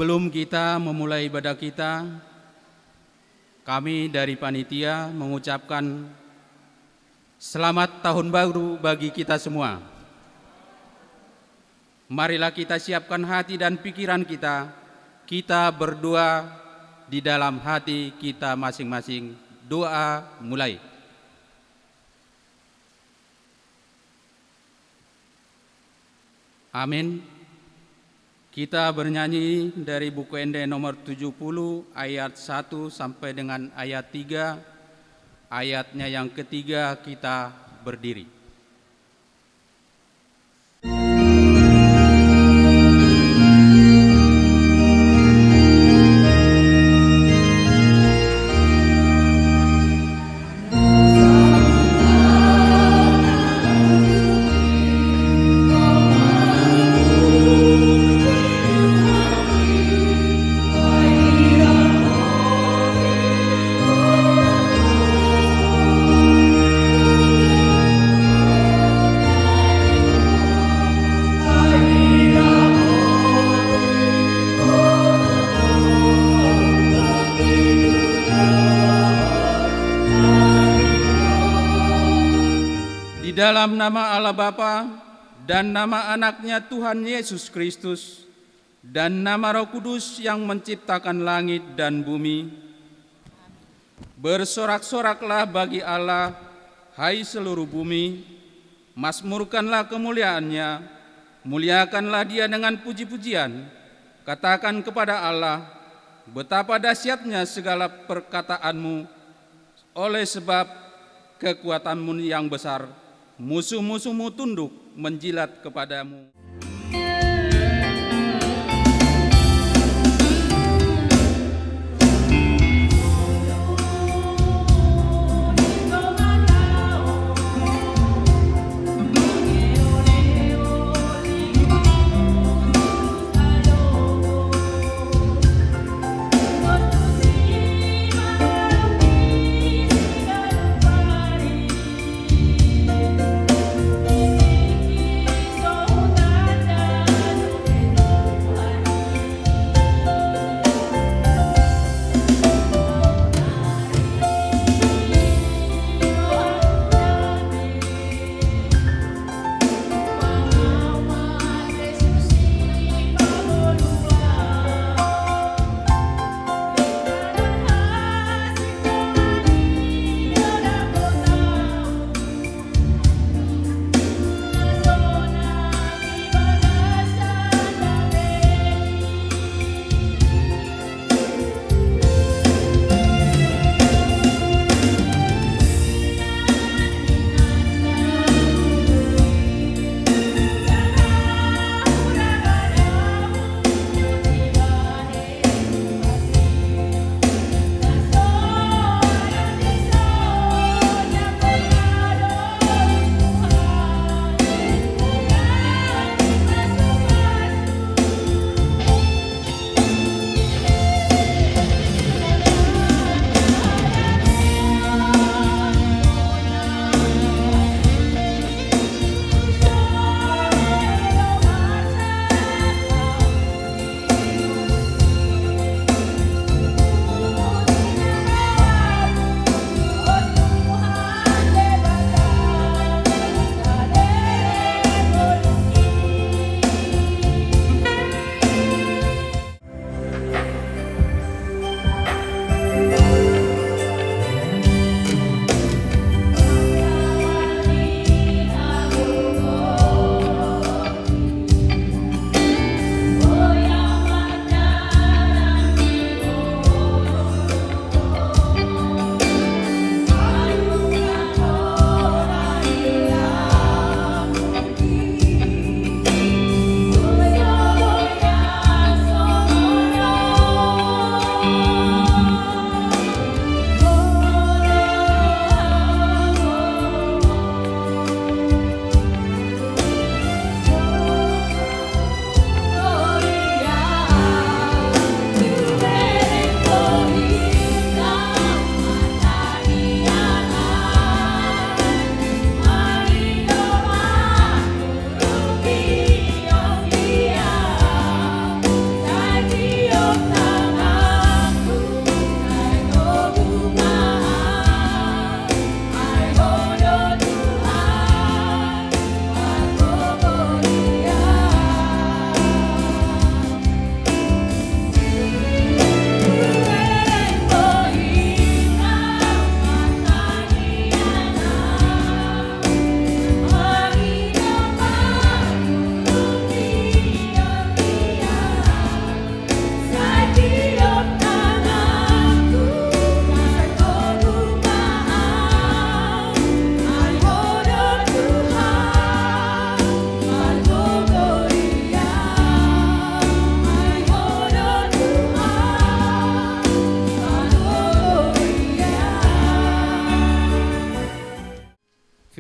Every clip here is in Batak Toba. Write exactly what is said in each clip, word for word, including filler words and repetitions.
Sebelum kita memulai ibadah kita, kami dari panitia mengucapkan selamat tahun baru bagi kita semua. Marilah kita siapkan hati dan pikiran kita, kita berdoa di dalam hati kita masing-masing. Doa mulai. Amin. Kita bernyanyi dari Buku Ende nomor tujuh puluh, ayat satu sampai dengan ayat tiga. Ayatnya yang ketiga, kita berdiri. Di dalam nama Allah Bapa, dan nama Anaknya Tuhan Yesus Kristus, dan nama Roh Kudus yang menciptakan langit dan bumi, bersorak-soraklah bagi Allah, hai seluruh bumi, masmurkanlah kemuliaan-Nya, muliakanlah Dia dengan puji-pujian, katakan kepada Allah, betapa dahsyatnya segala perkataanmu, oleh sebab kekuatanmu yang besar, musuh-musuhmu tunduk menjilat kepadamu.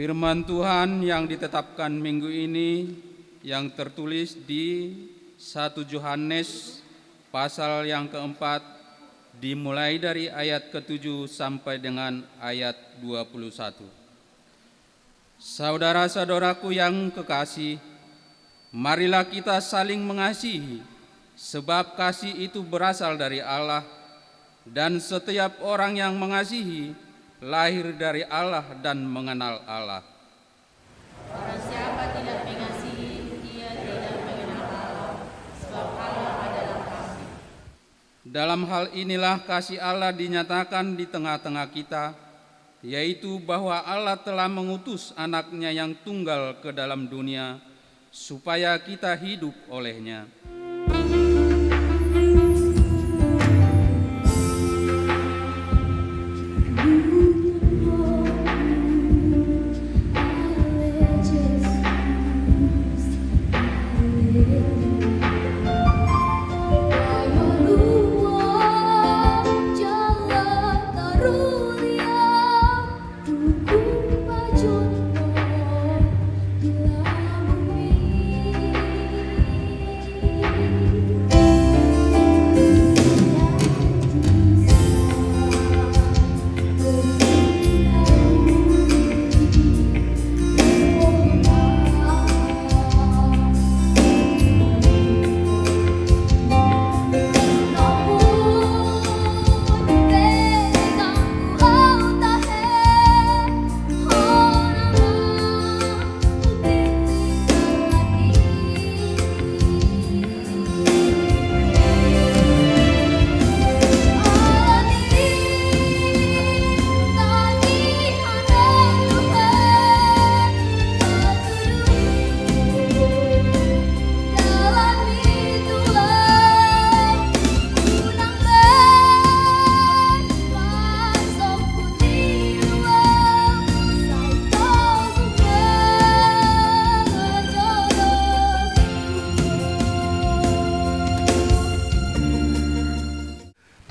Firman Tuhan yang ditetapkan minggu ini yang tertulis di satu Johannes pasal yang keempat, dimulai dari ayat ketujuh sampai dengan ayat dua puluh satu. Saudara-saudaraku yang kekasih, marilah kita saling mengasihi, sebab kasih itu berasal dari Allah, dan setiap orang yang mengasihi lahir dari Allah dan mengenal Allah. Barang siapa tidak mengasihi, ia tidak mengenal Allah, sebab Allah adalah kasih. Dalam hal inilah kasih Allah dinyatakan di tengah-tengah kita, yaitu bahwa Allah telah mengutus Anak-Nya yang tunggal ke dalam dunia, supaya kita hidup oleh-Nya.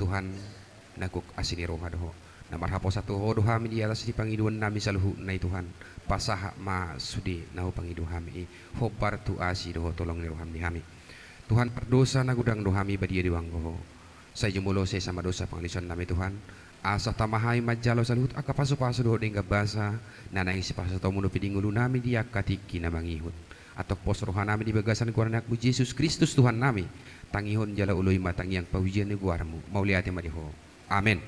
Tuhan, na gok asi ni roha do Ho. Na marhaposan tu Ho do hami di atas di pangidoan nami saluhutna i Tuhan. Pasahat ma sude na hupangido hami i. Hombar tu asi dohot holong ni roham di hami. Tuhan, pardosa na godang do hami, badia do Ho angka Ho. Sai jumolo sesa ma dosa pangaluson nami Tuhan. Asa tama hami manjalo saluhut angka pasupasu dohot denggan basa na naeng sipasahatonmuna pe di ngolu nami di angka tingki na mangihut. Antong pos roha nami di bagasan goar ni Anakmu Jesus Kristus Tuhan nami. Tangihon jala oloi ma tangiang pahujian ni goarmu. Mauliate ma di Ho. Amen.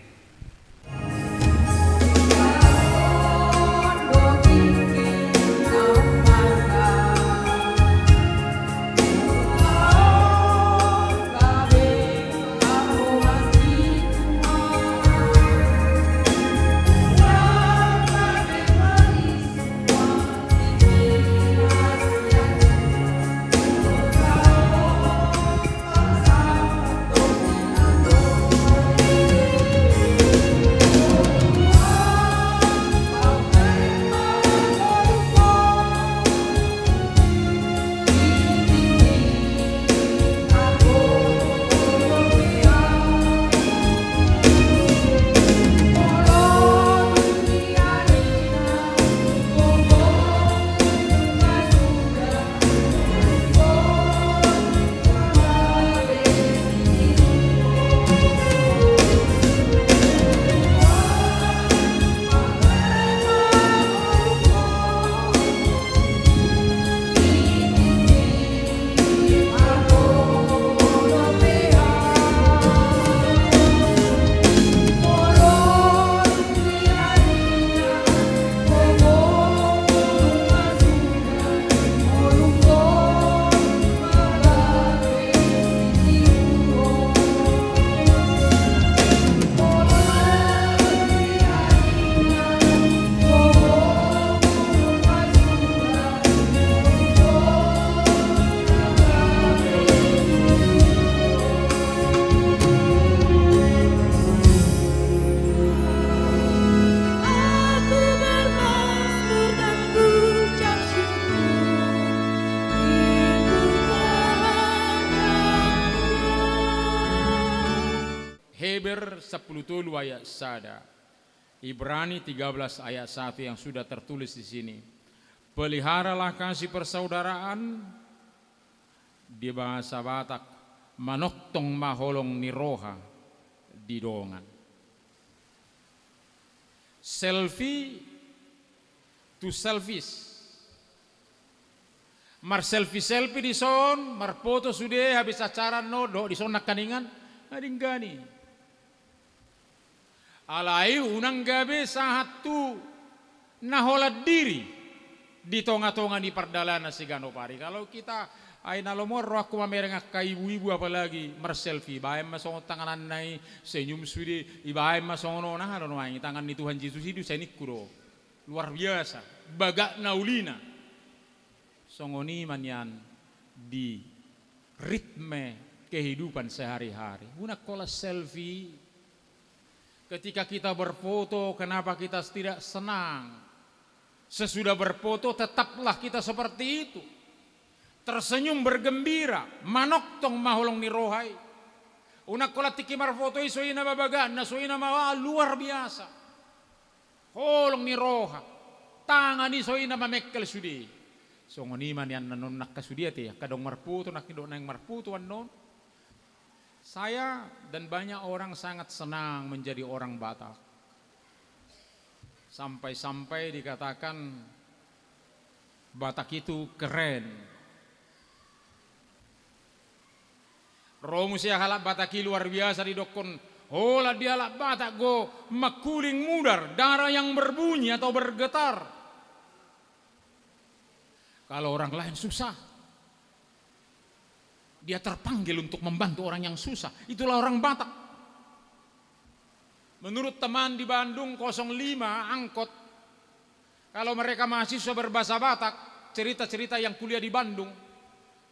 Heber sampulu tolu ayat sada. Ibrani tiga belas ayat satu yang sudah tertulis di sini. Peliharalah kasih persaudaraan di bahasa Batak, manongtong ma holong ni roha di dongan. Selfie to selfish. Marselfie-selfie dison, marfoto sude habis acara annon, dohot dison nangkaningan, na denggan i. Alai unang gabe sahat tu na holan diri di tonga-tonga ni pardalanan siganup ari. Kalau kita, ai na lomo rohangku mamereng angka ibu-ibu apalagi marselfie, ibaen ma songon tangananna i, senyum sude, ibaen ma songon on, aha do nuaeng, tangan ni Tuhan Jesus i do, sai ningku do. Luar biasa, bagak na ulina. Songon i ma nian di ritme kehidupan sehari-hari. Unang holan selfie. Ketika kita berfoto, kenapa kita tidak senang? Sesudah berfoto, tetaplah kita seperti itu. Tersenyum, bergembira, manongtong ma holong ni roha i. Unang holan tingki marfoto i, so i nama bagakna, so i nama, wah, luar biasa. Holong ni roha. Tangan i so i nama mengkel sude. Songon i ma nian annon angka sude ate, angka adong marfoto, nangkin dohot naeng marfoto annon. Saya dan banyak orang sangat senang menjadi orang Batak. Sampai-sampai dikatakan Batak itu keren. Ro muse halak Batak i luar biasa didokkon, holan di halak Batak do mangkuling mudar, darah yang berbunyi atau bergetar. Kalau orang lain susah, dia terpanggil untuk membantu orang yang susah. Itulah orang Batak. Menurut teman di Bandung kosong lima angkot, kalau mereka mahasiswa berbahasa Batak, cerita-cerita yang kuliah di Bandung,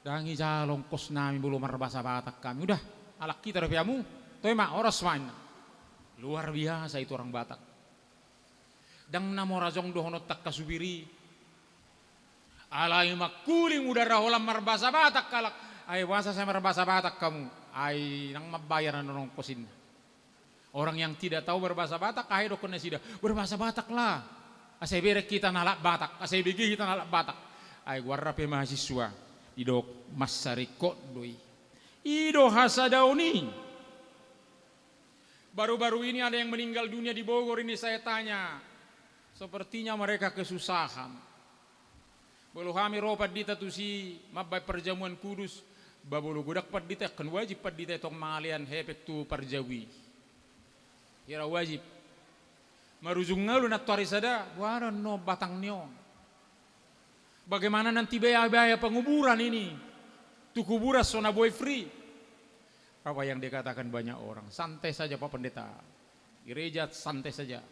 ndang ijalo ongkos nami molo marbahasa Batak kami. Udah, halak hita dope hamu, toe ma, horas ma inna. Luar biasa itu orang Batak. Ndang na mora jong dohononta angka supir i. Alai mangkuling udara holan marbahasa Batak halak. Ai boasa sai marbahasa Batak hamu? Ai ndang mambayar annon ongkos inna. Orang yang tidak tahu berbahasa Batak, aha didokkon nasida? Berbahasa Bataklah. Asa ibereng hita na halak Batak, asa ibege hita na halak Batak. Ai goarna pe mahasiswa, didok mansai ringkot do i. I do hasadaon i. Baru-baru ini ada yang meninggal dunia di Bogor ini, saya tanya. Sepertinya mereka kesusahan. Molo hami ro pandita tusi mambaen parjamuan kudus, ba molo godang pandita, kan wajib pandita i tong mangalean hepeng tu parjabu i. Hira wajib. Marujung ngolu nantoari sada, boha do annon batang ni on? Bagaimana nanti biaya-biaya penguburan ini? Tu kuburan so na boi free. Apa yang dikatakan banyak orang? Santai saja, Pak Pendeta. Gereja santai saja.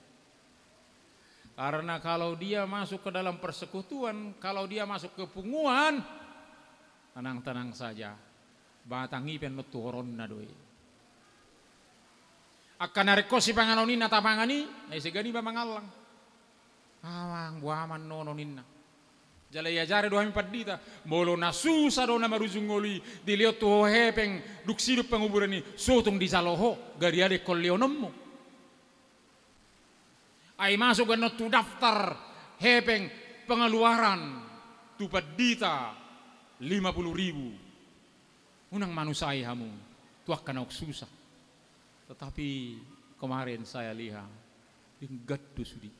Karena kalau dia masuk ke dalam persekutuan, kalau dia masuk ke punguan, tenang-tenang saja. Batang i pe annon tu horonna do i. Angka na ringkot sipanganon i na tapangan i, na ise gani ba mangallang. Amang, boha ma annon on, ninna. Jala iajari do hami pandita, molo na susa do na marujung ngolu i, dilehon tu ho hepeng, dung sidung penguburan i, so tung dijalo ho, gariada ingkon lehononmu. Ai masuk do annon tu daftar hepeng pengeluaran tu pandita lima puluh ribu. Unang manusai hamu tu angka naung susa. Tetapi kemarin saya lihat, denggan do sude.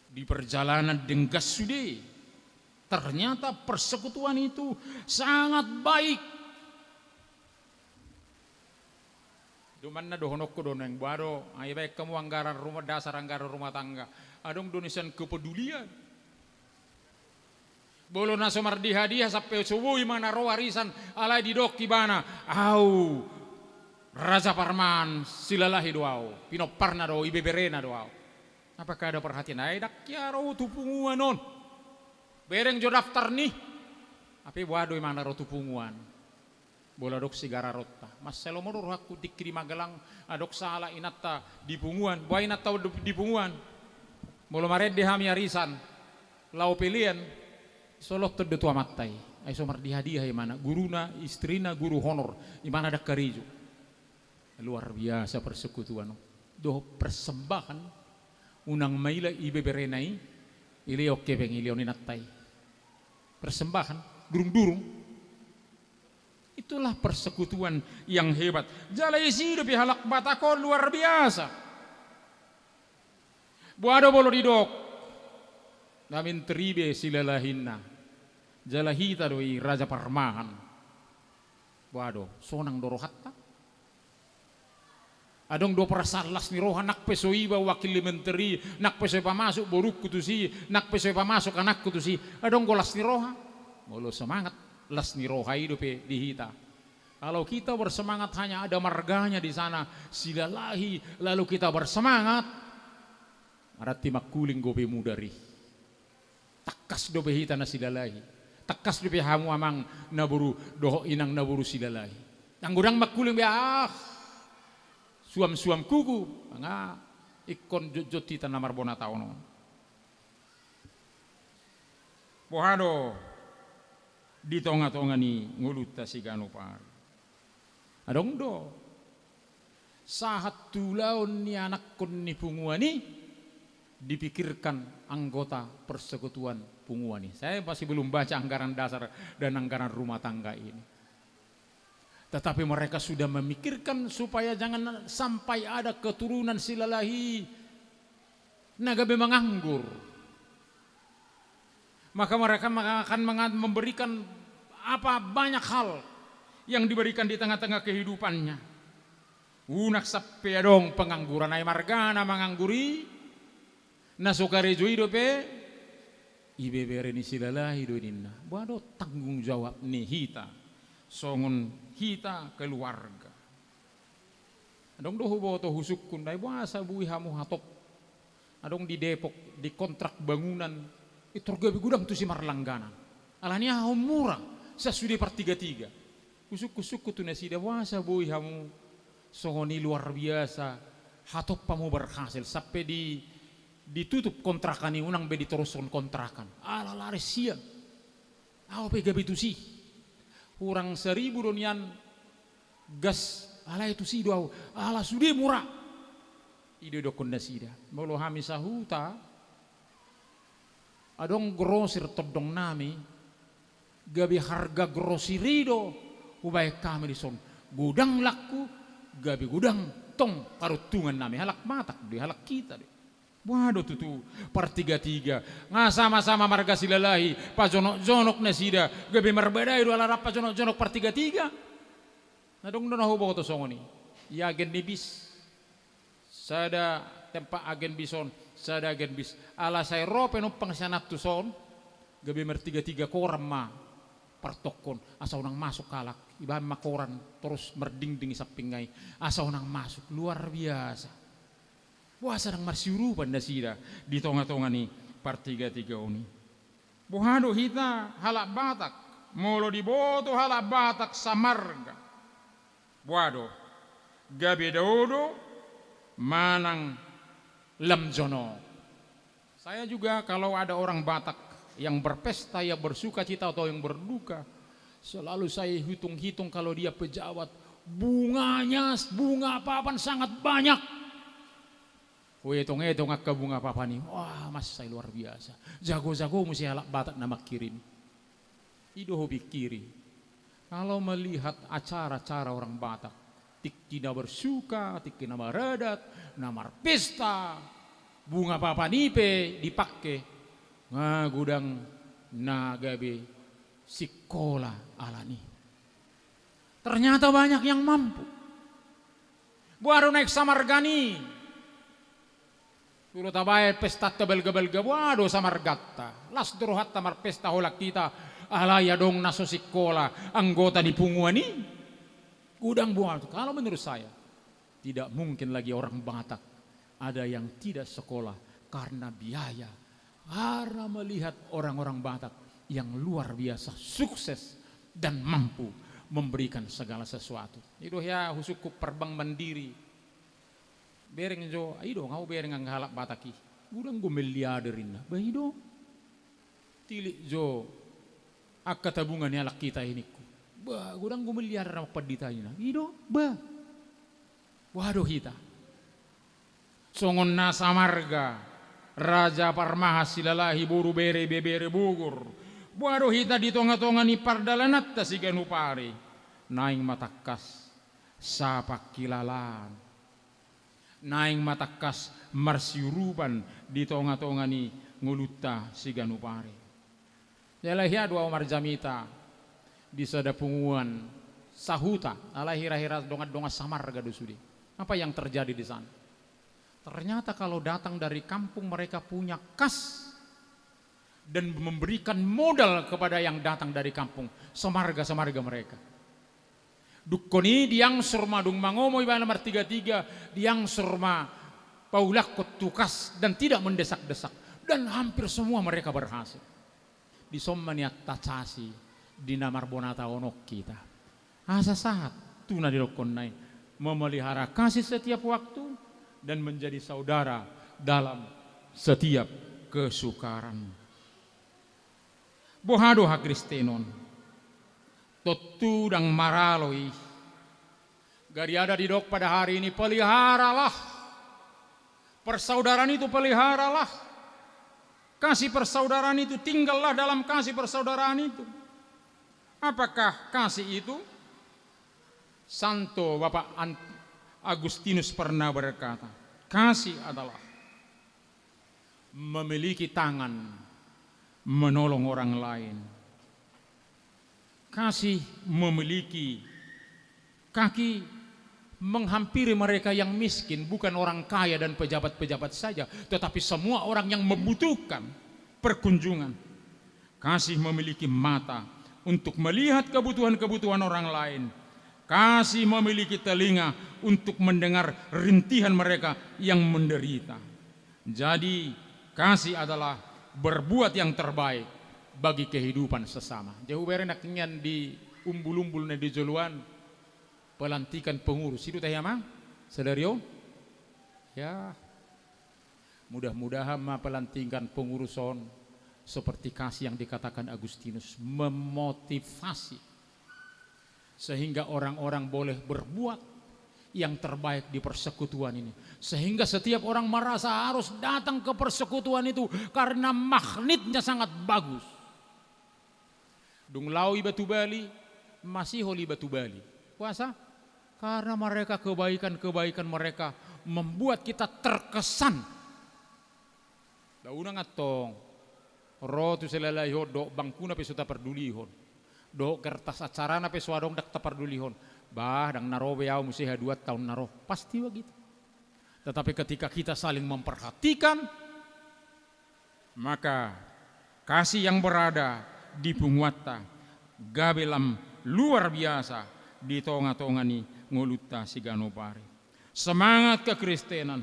Di perjalanan denggan sude. Ternyata persekutuan itu sangat baik. Domanna dohononku do naeng, boha do, ai baen hamu anggaran rumah, dasar anggaran rumah tangga. Adong do na sian kepedulian. Molo na so mardiha-diha sampe so boi ma na ro arisan, alai didok ibana, au Raja Parman, silalahi do au, pinomparna do, ibeberena do au. Apakah ada perhatian? Ai ndang hea ro tu punguan on. Bereng jo daftar ni. Hape boha do imana ro tu punguan? Molo adong sigararonta. Mansai lomo do rohangku tingki di Magelang, adong sahalak inanta di punguan. Boha inanta di punguan? Molo marende hami arisan, laho pelean, disolhothon do tu amanta i. Ai so mardiha-diha imana, guruna, istrina guru honor, imana ndang karejo. Luar biasa persekutuan. dohot persembahan, unang maila ibeberena i, ilehon hepeng, ilehon inanta i. Persembahan, durung-durung. Itulah persekutuan yang hebat. Jala isi dope halak Batak on luar biasa. Boha do molo didok, na menteri be Silalahi ninna. Jala hita do i raja parmahan. Boha do, sonang do rohanta? Adong do perasaan las ni roha, nang pe so iba wakil ni menteri, nang pe so iba masuk borungku tusi, nang pe so iba masuk anakku tusi, adong do las ni roha? Molo semangat, las ni roha i dope di hita. Kalau kita bersemangat hanya ada marganya di sana, Silalahi, lalu kita bersemangat, berarti mangkuling dope mudar i. Tangkas dope hita na Silalahi. Tangkas dope hamu amang na boru dohot inang na boru Silalahi. Nang godang mangkuling be, ah, suam-suam kuku, nga ingkon jotjot hita na marbona taon on. Boha do di tonga-tonga ni ngolunta siganup ari? Adong do sahat tu ulaon ni anakkon ni punguan i dipikirkan anggota persekutuan punguan i. Saya masih belum baca anggaran dasar dan anggaran rumah tangga ini. Tetapi mereka sudah memikirkan supaya jangan sampai ada keturunan Silalahi na gabe manganggur. Maka mereka akan menga-, memberikan apa, banyak hal yang diberikan di tengah-tengah kehidupannya. Unang sampe adong pengangguran, ai margana manganggur i, na so karejo i dope ibebere ni Silalahi do i ninna. Boha do tanggung jawab ni hita songon hita keluarga? Adong do huboto husungkun, ai boasa boi hamu hatop? Adong di Depok, di kontrak bangunan, pintor gabe godang tusi marlangganan. Alani aha? Mura, sian sude partiga-tiga. Husungkun-sungkun tu nasida, boasa boi hamu songon i, luar biasa, hatop hamu berhasil, sampe di, ditutup kontrakan i, unang be ditorushon kontrakan. Ala laris hian. Ahu pe gabe tusi. Hurang saribu do nian gas, alai tusi do ahu. Ala sude mura. I do didokkon nasida. Molo hami sahuta, adong grosir tondong nami, gabe harga grosir i do hubaen hami dison. Godang langku, gabe godang tong paruntungan nami. Halak Batak do i, halak hita do i. Boha do tutu partiga-tiga? Nga sama-sama marga Silalahi, pajonok-jonok nasida, gabe marbadai do ala rap pajonok-jonok partiga-tiga. Na adong do na huboto songon i. I agen ni bis, sada tempat agen bis on, sada agen bis. Ala sai ro penumpang sian antus on, gabe martiga-tiga koran ma partokkon, asa unang masuk halak. Ibaen ma koran, torus mardingding i sampingna i, asa unang masuk. Luar biasa. Boasa ndang marsiurupan nasida di tonga-tonga ni partiga-tiga on i? Boha do hita halak Batak, molo diboto halak Batak samarga, boha do, gabe dao do manang lam jonok? Saya juga, kalau ada orang Batak yang berpesta, yang bersukacita atau yang berduka, selalu saya hitung-hitung kalau dia pejabat, bunganya, bunga apapan sangat banyak. Huetong-etong angka bunga apapan i, wah, mansai luar biasa. Jago-jago muse halak Batak na mangkirim. I do hupikiri, kalau melihat acara-acara orang Batak, tingki na bersuka, tingki na maradat, na marpesta, bunga apapan i pe dipangke, nga godang na gabe sikola alani. Ternyata banyak yang mampu. Boha do naeng samarga ni? Molo tabaen pestanta balga-balga, boha do samarganta? Las do rohanta marpesta holan hita, alai adong na so sikola anggota ni punguan i? Godang. Boha? Kalau menurut saya, tidak mungkin lagi orang Batak ada yang tidak sekolah karena biaya, karena melihat orang-orang Batak yang luar biasa sukses dan mampu memberikan segala sesuatu. I do hea husungkun par Bank Mandiri. Bereng jo, i do, nga hubereng angka halak Batak i. Godang do miliarder ninna. Bah, i do. Tilik jo angka tabungan ni halak hita i, ningku. Bah, godang do miliarder na mangpandita ninna. I do, bah. Boha do hita? Songon na samarga, Raja Parmahan Silalahi, boru, bere, ibebere, bogor. Boha do hita di tonga-tonga ni pardalananta siganup ari? Naeng ma tangkas sapangkilalaan. Naeng ma tangkas marsiurupan di tonga-tonga ni ngolunta siganup ari. Jala hea do ahu marjamita di sada punguan sahuta, alai hira-hira dongan-dongan samarga do sude. Apa yang terjadi di sana? Ternyata kalau datang dari kampung, mereka punya kas dan memberikan modal kepada yang datang dari kampung, samarga-samarga mereka. Dungkon i diangsur ma, dung mangomo ibana martiga-tiga, diangsur ma paulakkon tu kas dan tidak mendesak-desak. Dan hampir semua mereka berhasil. Dison ma nian tacasi di na marbonatahonon hita. Asa sahat tu na didokkon nai, memelihara kasih setiap waktu dan menjadi saudara dalam setiap kesukaran. Boha do hakristenon? Tontu ndang maralo i. Gariada didok pada hari ini, peliharalah persaudaraan itu, peliharalah kasih persaudaraan itu, tinggallah dalam kasih persaudaraan itu. Apakah kasih itu? Santo Bapak An-, Agustinus pernah berkata, kasih adalah memiliki tangan menolong orang lain. Kasih memiliki kaki menghampiri mereka yang miskin, bukan orang kaya dan pejabat-pejabat saja, tetapi semua orang yang membutuhkan perkunjungan. Kasih memiliki mata untuk melihat kebutuhan-kebutuhan orang lain. Kasih memiliki telinga untuk mendengar rintihan mereka yang menderita. Jadi, kasih adalah berbuat yang terbaik bagi kehidupan sesama. Jadi hubereng nangkin di umbul-umbul na di joloan, pelantikan pengurus. I do tahe, Amang? Sadari on? Ya. Mudah-mudahan ma pelantikan pengurus on seperti kasih yang dikatakan Agustinus, memotivasi sehingga orang-orang boleh berbuat yang terbaik di persekutuan ini. Sehingga setiap orang merasa harus datang ke persekutuan itu karena magnetnya sangat bagus. Dung laho iba tu Bali, masihol iba tu Bali. Boasa? Karena mereka, kebaikan-kebaikan mereka membuat kita terkesan. Unang antong ro tu Silalahi on dohot bangkuna pe so tapardulihon, dohot kertas acarana pe so adong ndang tapardulihon. Bah, ndang na ro be ahu muse haduan taon na ro. Pasti begitu. Tetapi ketika kita saling memperhatikan, maka kasih yang berada di punguanta gabe lam luar biasa di tonga-tonga ni ngolunta siganup ari. Semangat kekristenan,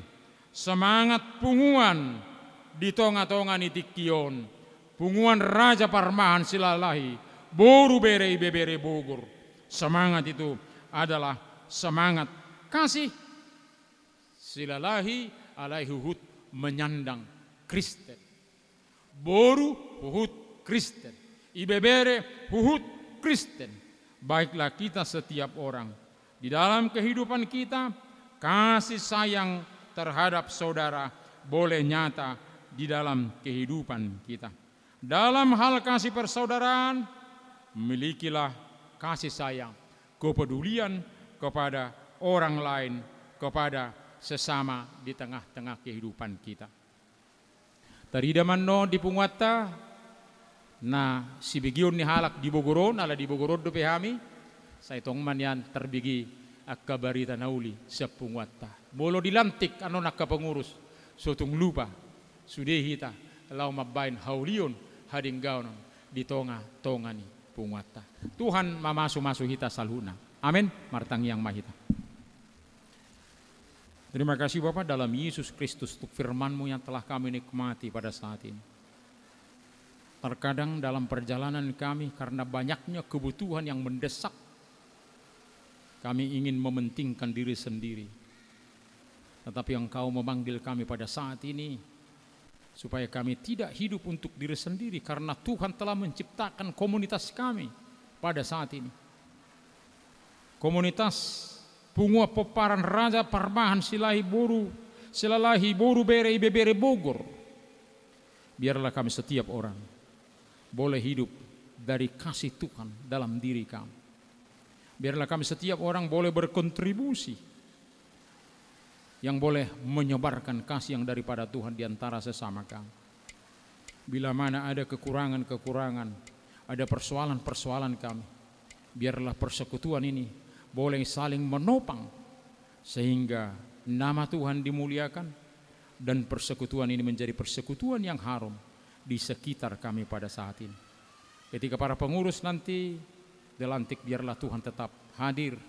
semangat punguan di tonga-tonga ni tingki on, punguan Raja Parmahan Silalahi, boru, bere, ibebere, bogor. Semangat itu adalah semangat kasih. Silalahi alai huhut menyandang Kristen. Boru huhut Kristen. Ibebere huhut Kristen. Baiklah kita setiap orang. Di dalam kehidupan kita, kasih sayang terhadap saudara boleh nyata di dalam kehidupan kita. Dalam hal kasih persaudaraan, milikilah kasih sayang, kepedulian kepada orang lain, kepada sesama di tengah-tengah kehidupan kita. Tarida ma annon di punguanta na sibegeon ni halak di Bogor on, ala di Bogor on dope hami, sai tong ma nian tarbege angka barita na uli sian punguanta. Molo dilantik annon angka pengurus, so tung lupa sude hita laho mambahen haulion, hadengganon di tonga-tonga ni punguanta. Tuhan mamasu-masu hita saluhutna. Amen. Martangiang ma hita. Terima kasih Bapa, dalam Yesus Kristus, untuk firman-Mu yang telah kami nikmati pada saat ini. Terkadang dalam perjalanan kami, karena banyaknya kebutuhan yang mendesak, kami ingin mementingkan diri sendiri. Tetapi Engkau memanggil kami pada saat ini supaya kami tidak hidup untuk diri sendiri, karena Tuhan telah menciptakan komunitas kami pada saat ini. Komunitas Punguan Pomparan Raja Parmahan Silalahi, boru, Silalahi boru, bere, ibebere Bogor. Biarlah kami setiap orang boleh hidup dari kasih Tuhan dalam diri kami. Biarlah kami setiap orang boleh berkontribusi yang boleh menyebarkan kasih yang daripada Tuhan di antara sesama kami. Bila mana ada kekurangan-kekurangan, ada persoalan-persoalan kami, biarlah persekutuan ini boleh saling menopang, sehingga nama Tuhan dimuliakan, dan persekutuan ini menjadi persekutuan yang harum di sekitar kami pada saat ini. Ketika para pengurus nanti dilantik, biarlah Tuhan tetap hadir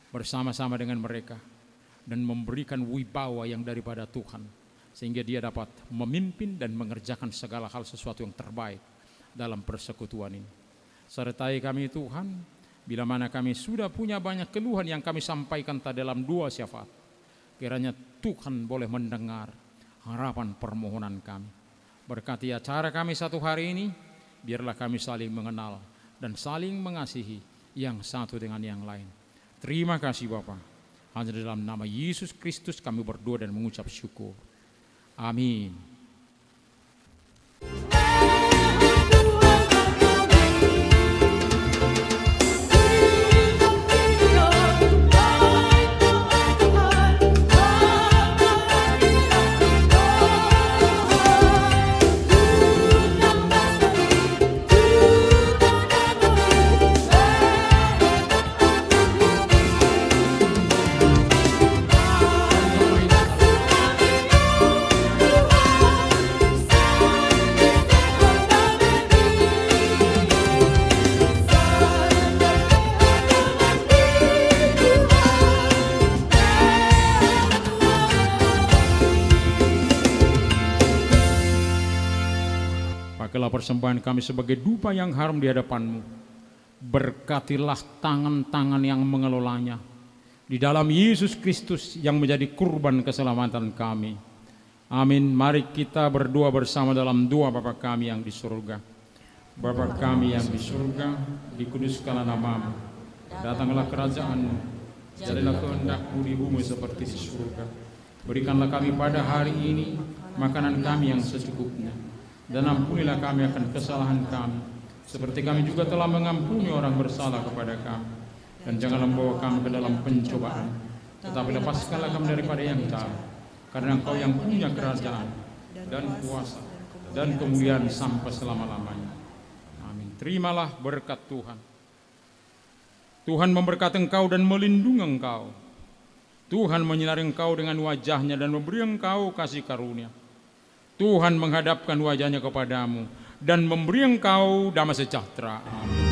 bersama-sama dengan mereka dan memberikan wibawa yang daripada Tuhan, sehingga dia dapat memimpin dan mengerjakan segala hal sesuatu yang terbaik dalam persekutuan ini. Sertai kami, Tuhan, bila mana kami sudah punya banyak keluhan yang kami sampaikan tadi dalam doa syafaat, kiranya Tuhan boleh mendengar harapan permohonan kami. Berkati acara kami satu hari ini, biarlah kami saling mengenal dan saling mengasihi yang satu dengan yang lain. Terima kasih, Bapa. Hanya dalam nama Yesus Kristus kami berdoa dan mengucap syukur. Amin. Pakailah persembahan kami sebagai dupa yang harum di hadapan-Mu. Berkatilah tangan-tangan yang mengelolanya. Di dalam Yesus Kristus yang menjadi kurban keselamatan kami. Amin. Mari kita berdoa bersama dalam doa Bapa kami yang di surga. Bapa kami yang di surga, dikuduskanlah nama-Mu. Datanglah kerajaan-Mu. Jadilah kehendak-Mu di bumi seperti di surga. Berikanlah kami pada hari ini makanan kami yang secukupnya. Dan ampunilah kami akan kesalahan kami, seperti kami juga telah mengampuni orang bersalah kepada kami. Dan janganlah membawa kami ke dalam pencobaan, tetapi lepaskanlah kami daripada yang jahat. Karena Engkau yang punya kerajaan, dan kuasa, dan kemuliaan sampai selama-lamanya. Amin. Terimalah berkat Tuhan. Tuhan memberkati engkau dan melindungi engkau. Tuhan menyinari engkau dengan wajah-Nya dan memberi engkau kasih karunia. Tuhan menghadapkan wajah-Nya kepadamu dan memberi engkau damai sejahtera. Amin.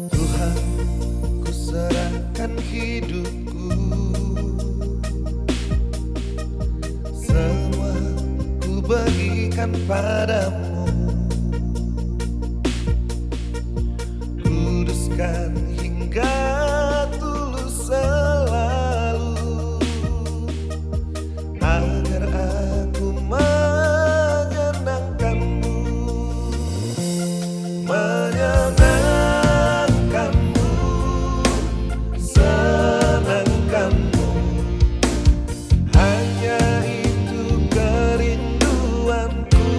Tuhan, ku serahkan hidupku, semua ku berikan padamu. Kuduskan hingga tulus selalu, agar aku menyenangkanmu, menyenangkanmu, senangkanmu. Hanya itu kerinduanku.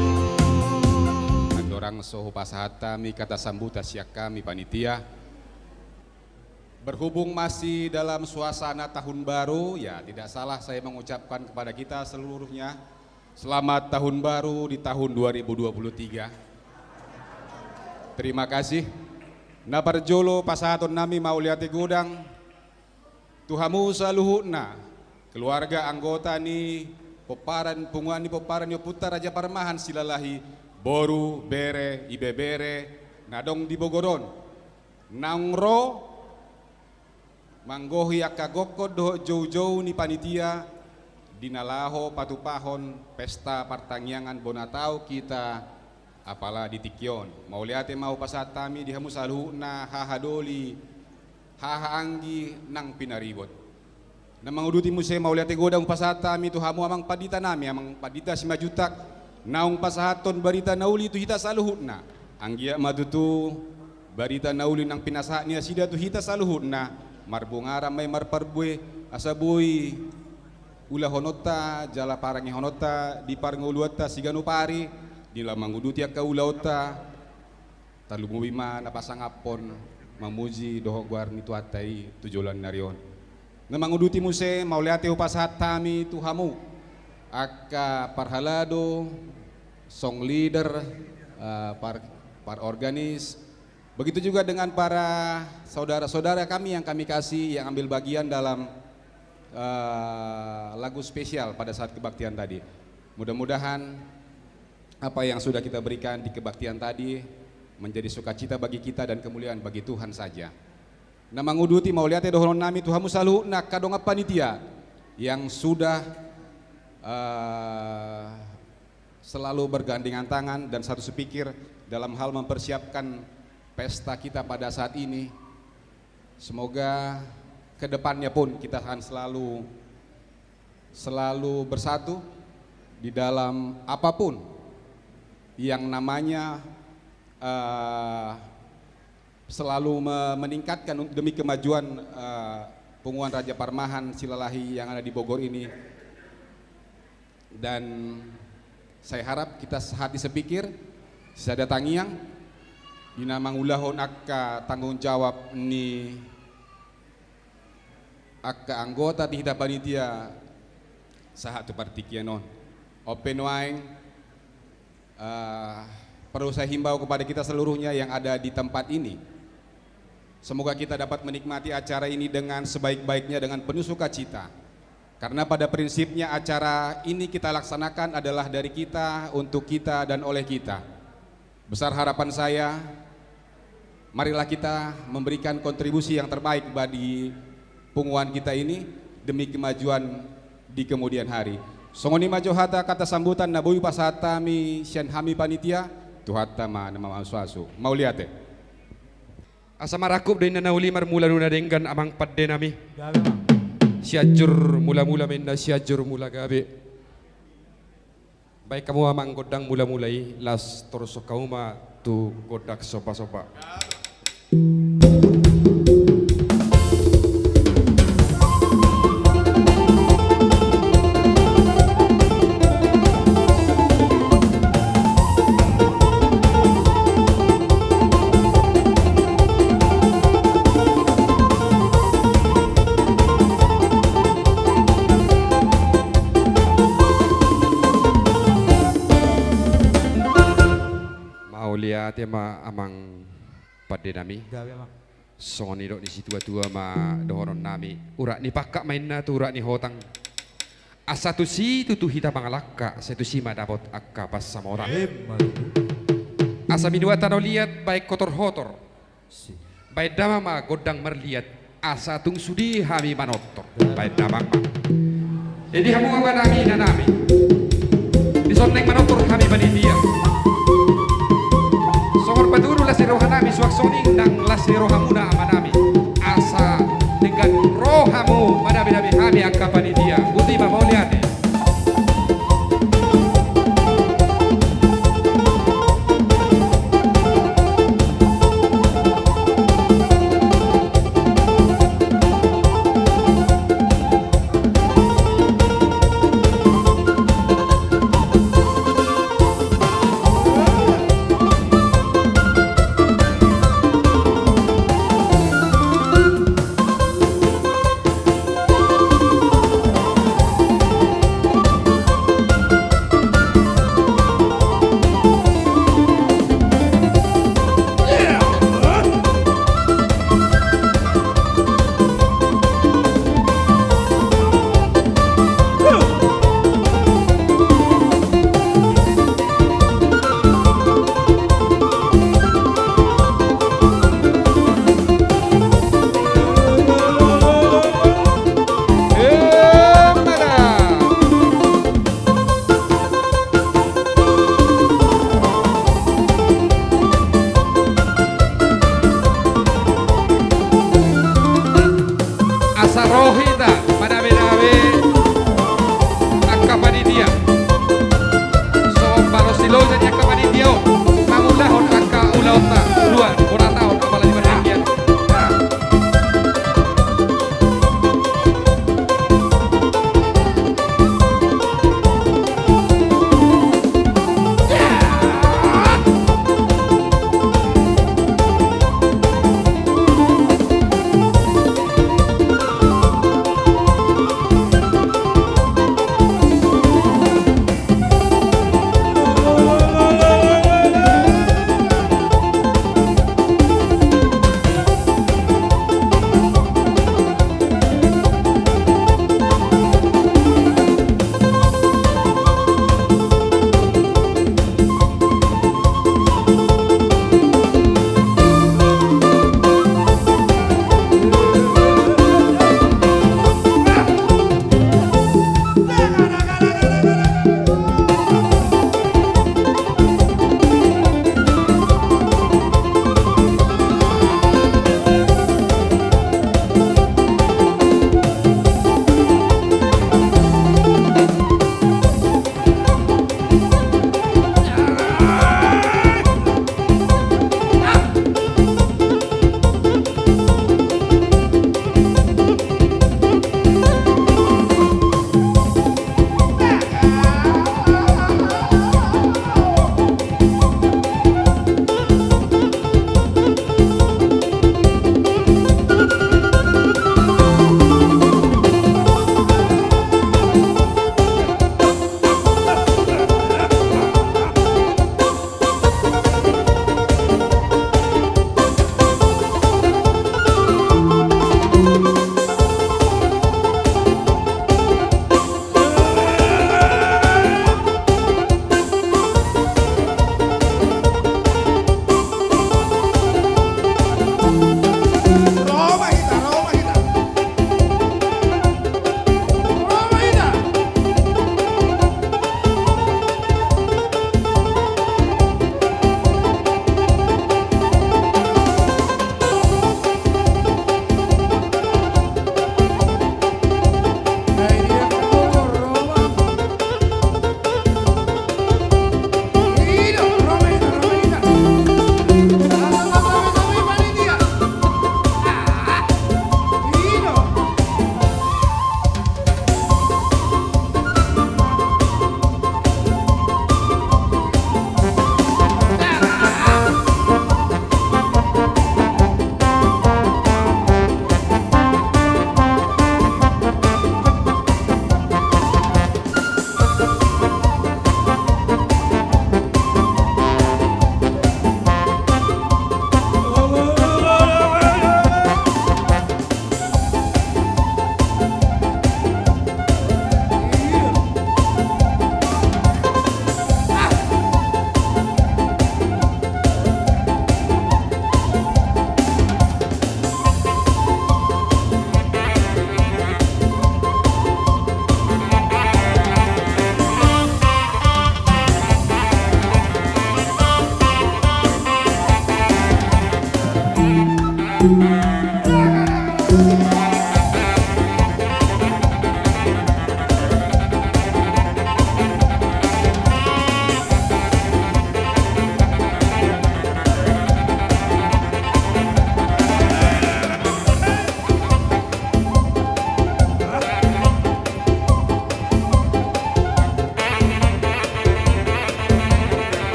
Andorang so hupasahat hami hata sambutan sian hami panitia. Berhubung masih dalam suasana tahun baru, ya, tidak salah saya mengucapkan kepada kita seluruhnya, selamat tahun baru di tahun dua ribu dua puluh tiga. Terima kasih. Na parjolo pasahaton nami mauliate godang tu hamu saluhutna, keluarga anggota ni pomparan, punguan ni pomparan ni Ompunta Raja Parmahan Silalahi, boru, bere, ibebere, na adong di Bogor on. Naung ro manggohi angka gokhon dohot joujou ni panitia di na laho patupahon pesta partangiangan bona taon hita apala di tingki on. Mauliate ma hupasahat hami di hamu saluhutna haha doli, haha anggi nang pinaribot. Na manguduti muse, mauliate godang hupasahat hami tu hamu amang pandita nami, amang pandita Simanjuntak, naung pasahathon barita na uli tu hita saluhutna. Anggiat ma tutu barita na uli naung pinasahat ni nasida tu hita saluhutna marbungaran ma i marparbue, asa boi ulahononta jala parangehononta di parngoluonta siganup ari, di na manguduti angka ulaonta. Tarlumobi ma na pasangaphon mamuji dohot goar ni Tuhanta i tu joloan ni ari on. Na manguduti muse, mauliate hupasahat hami tu hamu angka parhalado, song leader, eh, par, parorganis, begitu juga dengan para saudara-saudara kami yang kami kasih, yang ambil bagian dalam, eh, lagu spesial pada saat kebaktian tadi. Mudah-mudahan apa yang sudah kita berikan di kebaktian tadi menjadi sukacita bagi kita dan kemuliaan bagi Tuhan saja. Na manguduti, mauliate dohonon nami tu hamu saluhutna angka dongan panitia yang sudah, eh, selalu bergandengan tangan dan satu sepikir dalam hal mempersiapkan pesta kita pada saat ini. Semoga ke depannya pun kita akan selalu, selalu bersatu di dalam apapun yang namanya, eh, selalu me-, meningkatkan un-, demi kemajuan, eh, Punguan Raja Parmahan Silalahi yang ada di Bogor ini. Dan saya harap kita sehati sepikir, sada tangiang, di na mangulahon angka tanggung jawab ni angka anggota di hita panitia sahat tu partingkian on. On pe nuaeng, eh, perlu saya himbau kepada kita seluruhnya yang ada di tempat ini. Semoga kita dapat menikmati acara ini dengan sebaik-baiknya, dengan penuh sukacita. Karena pada prinsipnya acara ini kita laksanakan adalah dari kita, untuk kita, dan oleh kita. Besar harapan saya, marilah kita memberikan kontribusi yang terbaik bagi punguan kita ini demi kemajuan di kemudian hari. Songon i ma jo hata kata sambutan na boi pasahat hami sian hami panitia, Tuhanta ma na mamasumasu. Mauliate. Asa marangkup do inna na uli marmula nu na denggan amang pande nami. Gabe ma. Sianjur mula-mula ma inna Sianjur Mula Gabe. Baen hamu amang gondang mula-mula i, laos torushon hamu ma tu gondang somba-somba. Mauliate ma amang pande nami. Gabe ma. Songon nidok ni situa-tua ma dohonon nami, urat ni pangkat ma inna tu urat ni hotang. Asa tusi tutu hita mangalangka, sai tusi ma dapot angka pansamotan. Emma tutu. Asa minuan tano liat baen hotor-hotor. Si. Baen damang ma gondang marliat, asa tung sude hami manortor. Gabe. Baen damang ma. Jadi hamu ama nami, ina nami, dison naeng manortor hami panitia. Songon patudu las ni roha nami, suang songon i nang las ni rohamuna ama nami. Asa denggan rohamu manabi-nabi hami angka panitia. Boti ma, mauliate. Asa ro hita manabi-nabi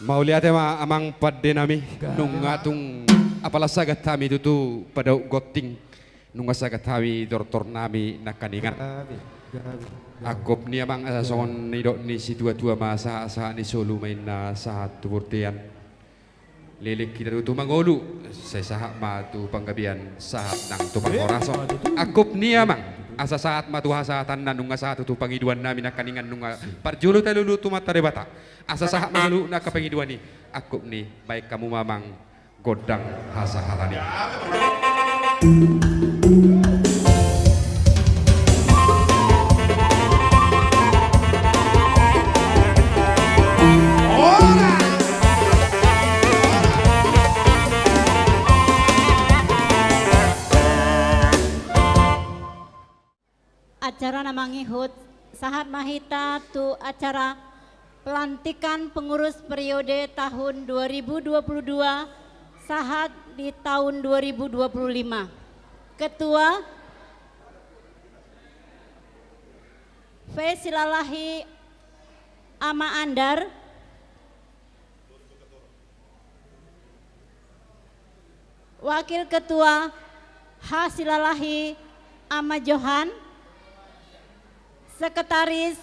Mauliate ma amang pande nami, nunga tung apala sagat hami tutu padaok gonting, nunga sagat hami tortor nami nangkaningan. Angkup ni amang, asa songon nidok ni situatua ma, sahat-sahat ni solu ma inna sahat tu bontean. Leleng hita tutu mangolu, sai sahat ma tu panggabean, sahat nang tu parhorason. Angkup ni amang, asa sahat ma tu hasahatanna, nunga sahat tutu pangidoan nami nangkaningan, nunga parjolo talulut tu Amanta Debata. Asa sahat ma tu angka pangidoan i, angkup ni, baen hamu ma amang gondang hasahatan i. Acara na mangihut, sahat ma hita tu acara pelantikan pengurus periode tahun dua ribu dua puluh dua sahat di tahun dua ribu dua puluh lima. Ketua, V Silalahi Ama Andar. Wakil Ketua, H Silalahi Ama Johan. Sekretaris,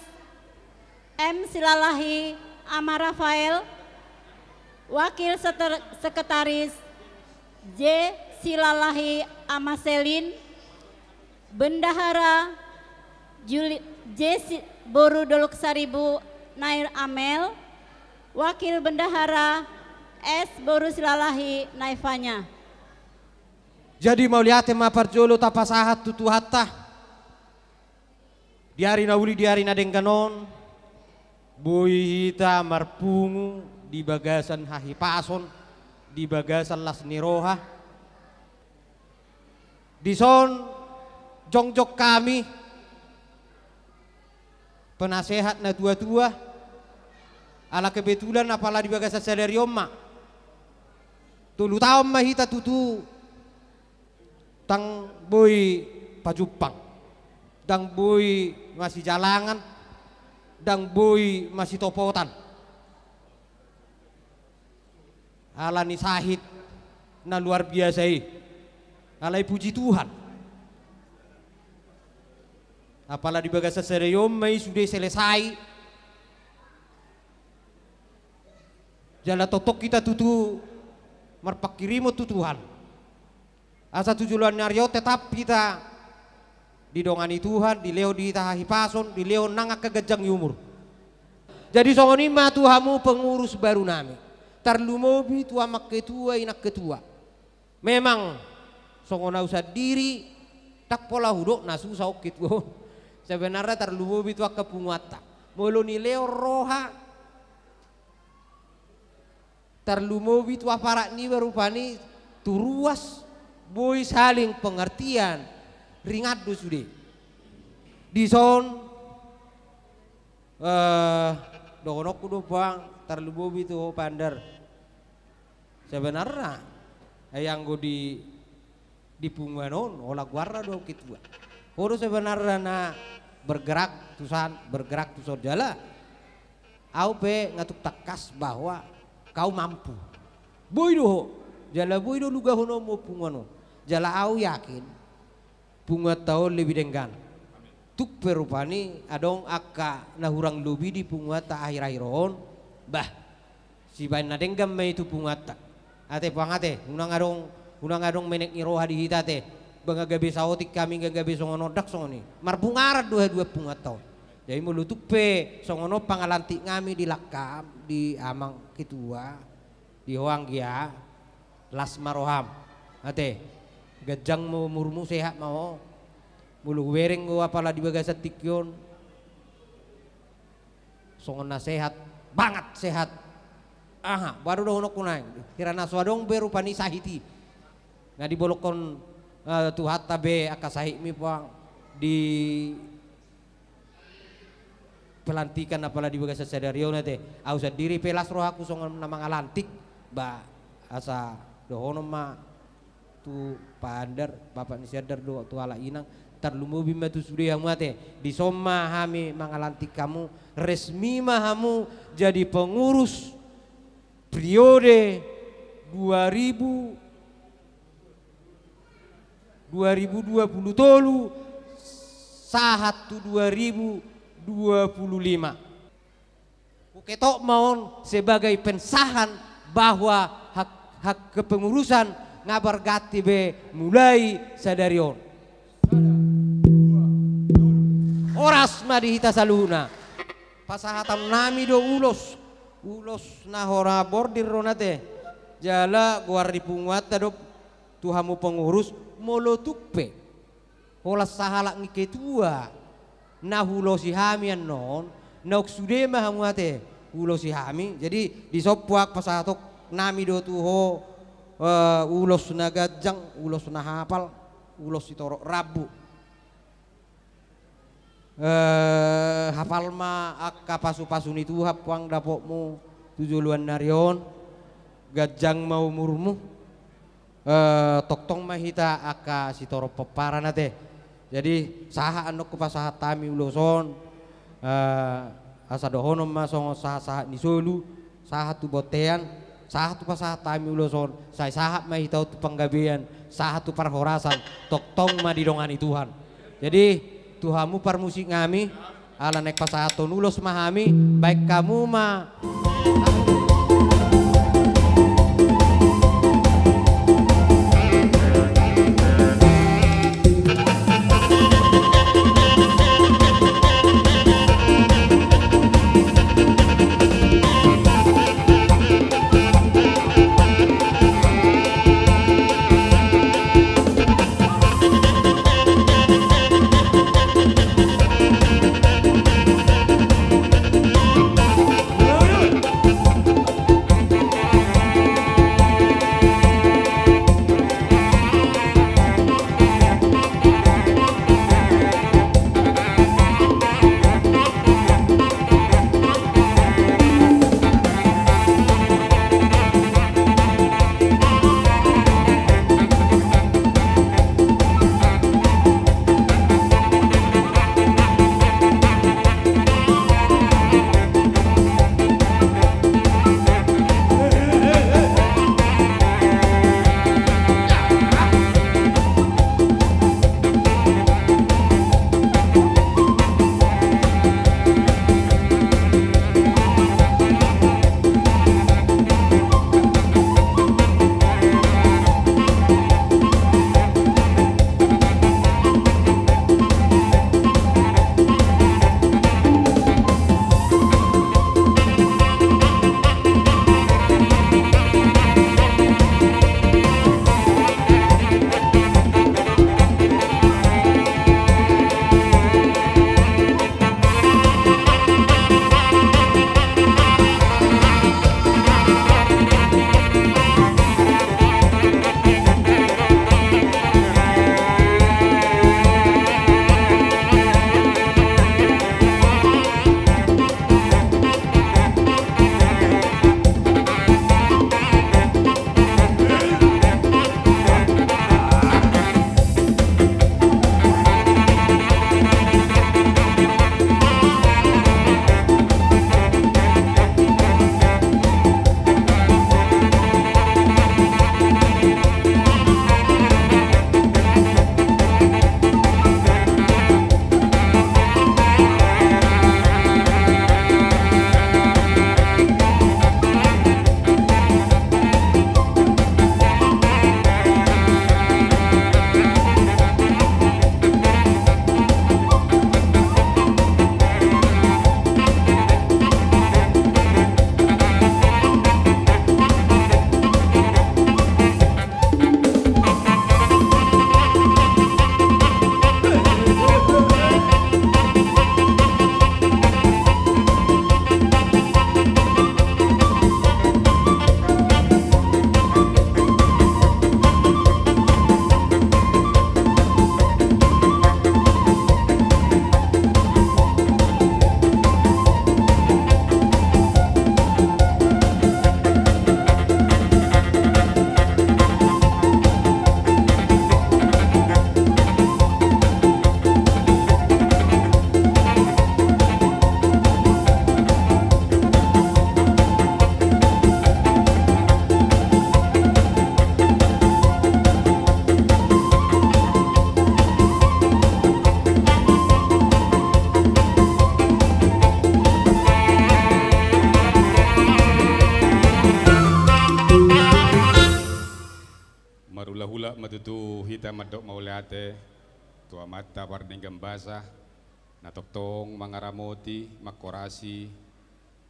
M Silalahi Ama Rafael. Wakil seter-, Sekretaris, J Silalahi Ama Selin. Bendahara, Juli-, J Si-, boru Dolok Saribu, Nair Amel. Wakil Bendahara, S boru Silalahi, Naifanya. Jadi mauliate ma parjolo tapasahat tu Tuhanta. Di ari na uli, di ari na denggan on, boi hita marpungu di bagasan hahipason, di bagasan las ni roha. Dison jongjong hami, penasehat na tuatua, ala kebetulan apala di bagasan sadari on ma. Tolu taon ma hita tutu ndang boi pajumpang, ndang boi masijalangan, ndang boi masitopotan. Ala ni sahit na luar biasa i. Alai puji Tuhan, apala di bagasan sadari on ma i sude selesai. Jala tongtong hita tutu marpanghirimon tu Tuhan. Asa tu joloan ni ari on tetap hita didongani Tuhan, dilehon di hita hahipason, dilehon nang angka ganjang ni umur. Jadi songon i ma tu hamu pengurus baru nami. Tarlumobi tu amang ketua, inang ketua. Memang songon au sandiri, ndang pola hudok na susah on ketua. Sebenarna tarlumobi tu angka punguanta. Molo nilehon roha, tarlumobi tu aparat niba rupani, tu ruas, boi saling pengertian, ringan do sude. Dison, eh, dohononku do puang, tarlumobi tu ho Pander. Sebenarna, ai anggo di di punguan on, holan goarna do ketua. Ho do sebenarna na bergerak tu san, bergerak tu son jala. Au pe nga tung tangkas bahwa kau mampu. Boi do ho, jala boi do lugahononmu punguan on. Jala au yakin, punguanta on lebih denggan. Tung pe rupani adong angka na hurang lobi di punguanta akhir-akhir on, bah, sibaen na denggan ma i tu punguanta. Ate puang ate, unang adong, unang adong menek ni roha di hita ate. Ba nga gabe saotik hami, nga gabe songon on, ndang songon i. Marbungaran do haduan punguanta on. Jadi molo tung pe songon on pangalantik nami di langkam, di amang ketua, di ho anggia, las ma roham. Ate, ganjang ma umurmu, sehat ma ho. Molo hubereng ho apala di bagasan tingki on, songon na sehat, bangat sehat. Aha, baru dohononku nai. Hira na so adong be rupani sahit i. Nga dibolongkon, eh, Tuhanta be angka sahitmi puang di pelantikan apala di bagasan sadari on ate. Au sandiri pe las rohangku songon na mangalantik. Ba, asa dohonon ma tu Pander, bapak ni si Andar dohot tu halak inang, tarlumobi ma tu sude hamu ate. Dison ma hami mangalantik hamu, resmi ma hamu jadi pengurus periode dua ribu, dua ribu dua puluh tolu sahat tu dua ribu dua puluh lima. Huketok ma on sebagai pensahan bahwa hak, hak kepengurusan nga berganti be mulai sadari on. Horas ma di hita saluhutna. Pasahaton nami do ulos, ulos na hora bordir do on ate. Jala goar ni punguanta do tu hamu pengurus, molo tung pe holan sahalak ni ketua na huulosi hami annon, naung sude ma hamu ate huulosi hami. Jadi dison pe pasahaton nami do tu ho, eh, ulos na ganjang, ulos na hapal, ulos sitorop rambu. Eh, hapal ma angka pasupasu ni Tuhan puang dapotmu tu joloan ni ari on, ganjang ma umurmu, eh, tongtong ma hita angka sitorop pomparan ate. Jadi sahat annon hupasahat hami ulos on, eh, asa dohonon ma songon sahatsahat ni solu, sahat tu bontean, sahat hupasahat hami ulos on, sai sahat ma hita on tu panggabean, sahat tu parhorasan, tongtong ma didongani Tuhan. Jadi tu hamu parmusik nami, ala naeng pasahathon ulos ma hami, baen hamu ma. Ma tutu hita mandok mauliate tu Amanta pardenggan basa, na tongtong mangaramoti, manghorasi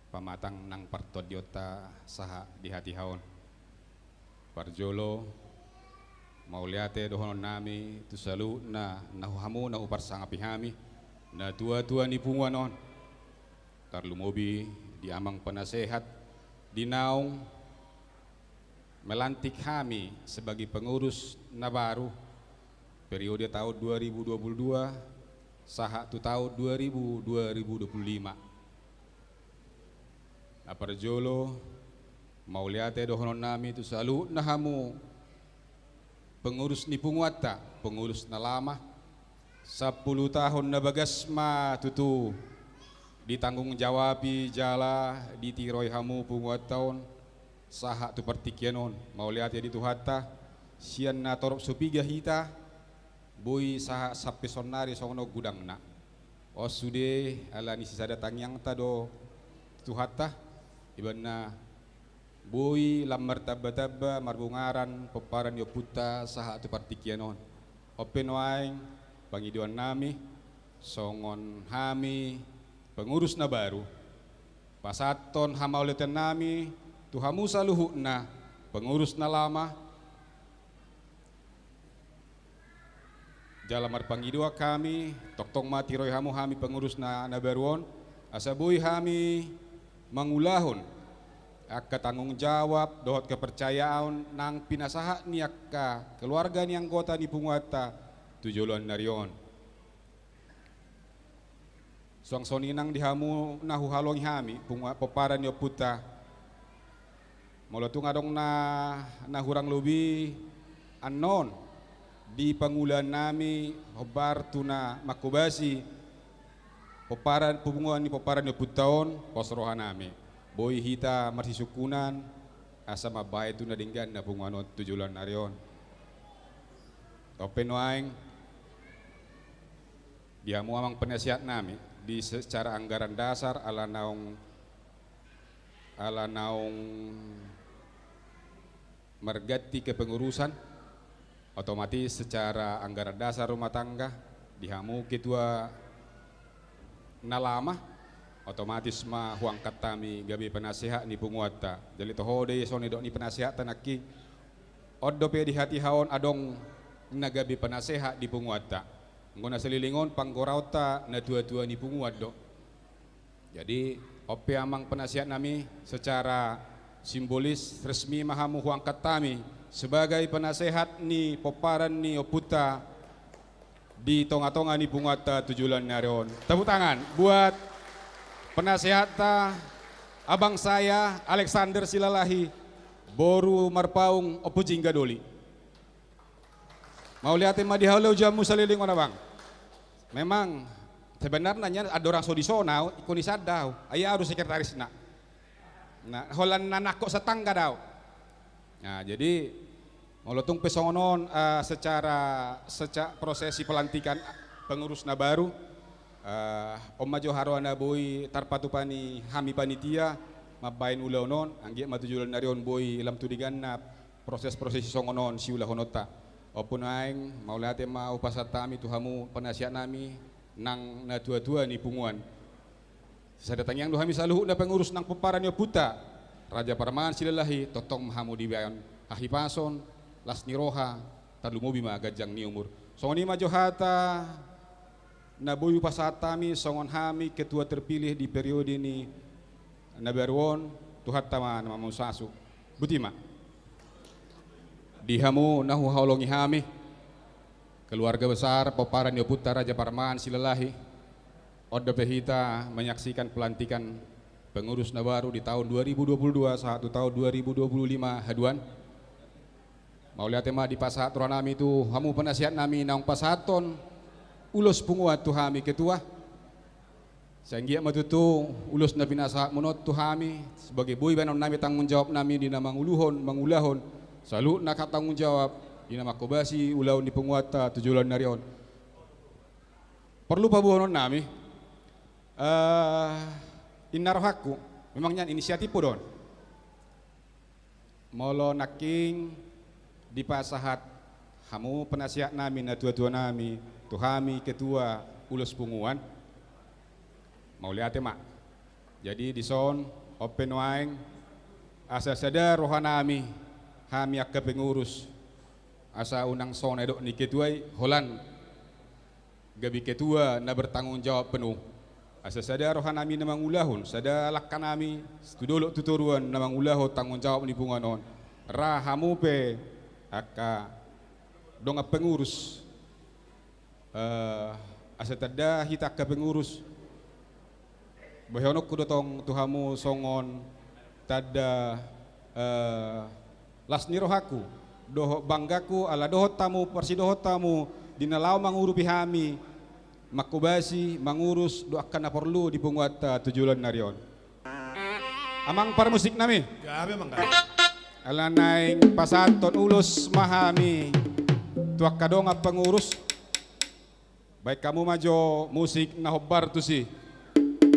pamatang nang partondionta sahat di hatiha on. Parjolo, mauliate dohononnami tu saluhutna na hamu na huparsangapi hami, natuatua ni punguan on. Tarlumobi di amang penasehat, di naung melantik hami sebagai pengurus na baru periode tahun dua ribu dua puluh dua sahat tu tahun dua ribu, dua ribu dua puluh lima. Na parjolo, mauliate dohononnami tu saluhutna hamu pengurus ni punguanta, pengurus na lama, sampulu tahun na bagas ma tutu ditanggung jawabi jala ditiroi hamu punguanta on sahat tu partingkian on. Mauliate di Tuhanta, sian na torop so piga hita, boi sahat sampe saonari songon on godangna. On sude ala ni sisada tangiangta do tu Tuhanta, ibana boi lam martambatamba marbungaran pomparan ni ompunta sahat tu partingkian on. On pe nuaeng pangidoannami songon hami pengurus na baru, pasahathon hamauliateonnami tu hamu saluhutna pengurus na lama, jala marpangidoan hami, tongtong ma tiroi hamu hami pengurus na, na baru on, asa boi hami mangulahon angka tanggung jawab dohot kepercayaan nang pinasahat ni angka keluarga ni anggota ni punguanta tu joloan ni ari on. Suang songon i nang di hamu na huhaholongi hami, pung-, pomparan ni ompunta. Molo tung adong na, na hurang lobi annon di pangulaannami hombar tu na manghobasi pomparan, punguan ni pomparan ni ompunta on, pos rohanami. Boi hita marsisungkunan, asa mambahen tu na denggan na punguan on tu joloan ni ari on. On pe nuaeng, di hamu amang penasehatnami, di secara anggaran dasar ala naung, ala naung marganti kepengurusan, otomatis secara anggaran dasar rumah tangga, di hamu ketua na lama, otomatis ma huangkat hami gabe penasehat ni punguanta. Jadi toho do i songon didok ni penasehatta nangkin, on dope di hatiha on adong na gabe penasehat di punguanta. Anggo na saleleng on panggoraonta natuatua ni punguan do. Jadi, on pe amang penasehatnami, secara simbolis resmi ma hamu huangkat hami sebagai penasehat ni pomparan ni ompunta di tongatonga ni punguanta tu joloan ni ari on. Tepuk tangan buat penasehatta, abang saya, Alexander Silalahi, boru Marpaung, Ompu Jingga Doli. Mauliate ma di hau, ujamu saleleng on, abang. Memang sebenarna nian andorang so dison au, ingkon i sada au. Ai au do sekretarisna. Nah, holan na nangkok satangga do au. Nah, jadi molo tung pe songon on, eh, secara, seca-, prosesi pelantikan pengurus na baru, eh, on ma jo haroa na boi tarpatupa ni hami panitia mambahen ulaon on, anggiat ma tu joloan ni ari on boi lam tu dengganna proses-proses songon on siulahononta. On pe nuaeng, mauliate ma hupasahat hami tu hamu penasehatnami nang natuatua ni punguan. Sada tangiang do hami saluhutna pengurus nang pomparan ni ompunta Raja Paremaan Silalahi, tongtong ma hamu dibahen hahipason, las ni roha, tarlumobi ma ganjang ni umur. Songon i ma jo hata na boi hupasahat hami songon hami ketua terpilih di periode ni na baru on, Tuhanta ma na mamusasu. Boti ma. Di hamu na huhaholongi hami, keluarga besar pomparan ni ompunta Raja Paremaan Silalahi, on dope hita menyaksikan pelantikan pengurus na baru di tahun dua ribu dua puluh dua sahat tu tahun dua ribu dua puluh lima haduan. Mauliate ma dipasahat rohanami tu hamu penasehatnami naung pasahathon ulos punguan tu hami ketua. Sai anggiat ma tutu ulos na pinasahatmuna on tu hami sebagai boi bahenonnami tanggung jawabnami di na manguluhon, mangulahon saluhutna angka tanggung jawab di na manghobasi ulaon ni punguanta tu joloan ni ari on. Porlu paboahononnami, eh, inna rohangku, memang nian inisiatifhu do on. Molo nangkin dipasahat Hamu penasehat nami, natua-tua nami, tu hami ketua ulos punguan. Mauliate ma. Jadi dison, on pe nuaeng, asa sada roha nami, hami angka pengurus, asa unang songon na didok ni ketua i, holan gabe ketua na bertanggung jawab penuh. Asa sada roha nami na mangulahon, sada langka nami tu dolok tu toruan na mangulahon tanggung jawab ni punguan on. Ra hamu pe angka dongan pengurus, eh, asa tanda hita angka pengurus, bohononku do tong tu hamu songon tanda, eh, las ni rohangku dohot banggaku, ala dohot hamu, parsidohot hamu di na laho mangurupi hami, mangkobasi, mangurus dohot angka na porlu di punguanta tu joloan ni ari on. Amang parmusik nami. Gabe, Amang, gabe. Ala naeng pasahathon ulos ma hami tu angka dongan pengurus. Baen hamu ma jo musik na hombar tusi.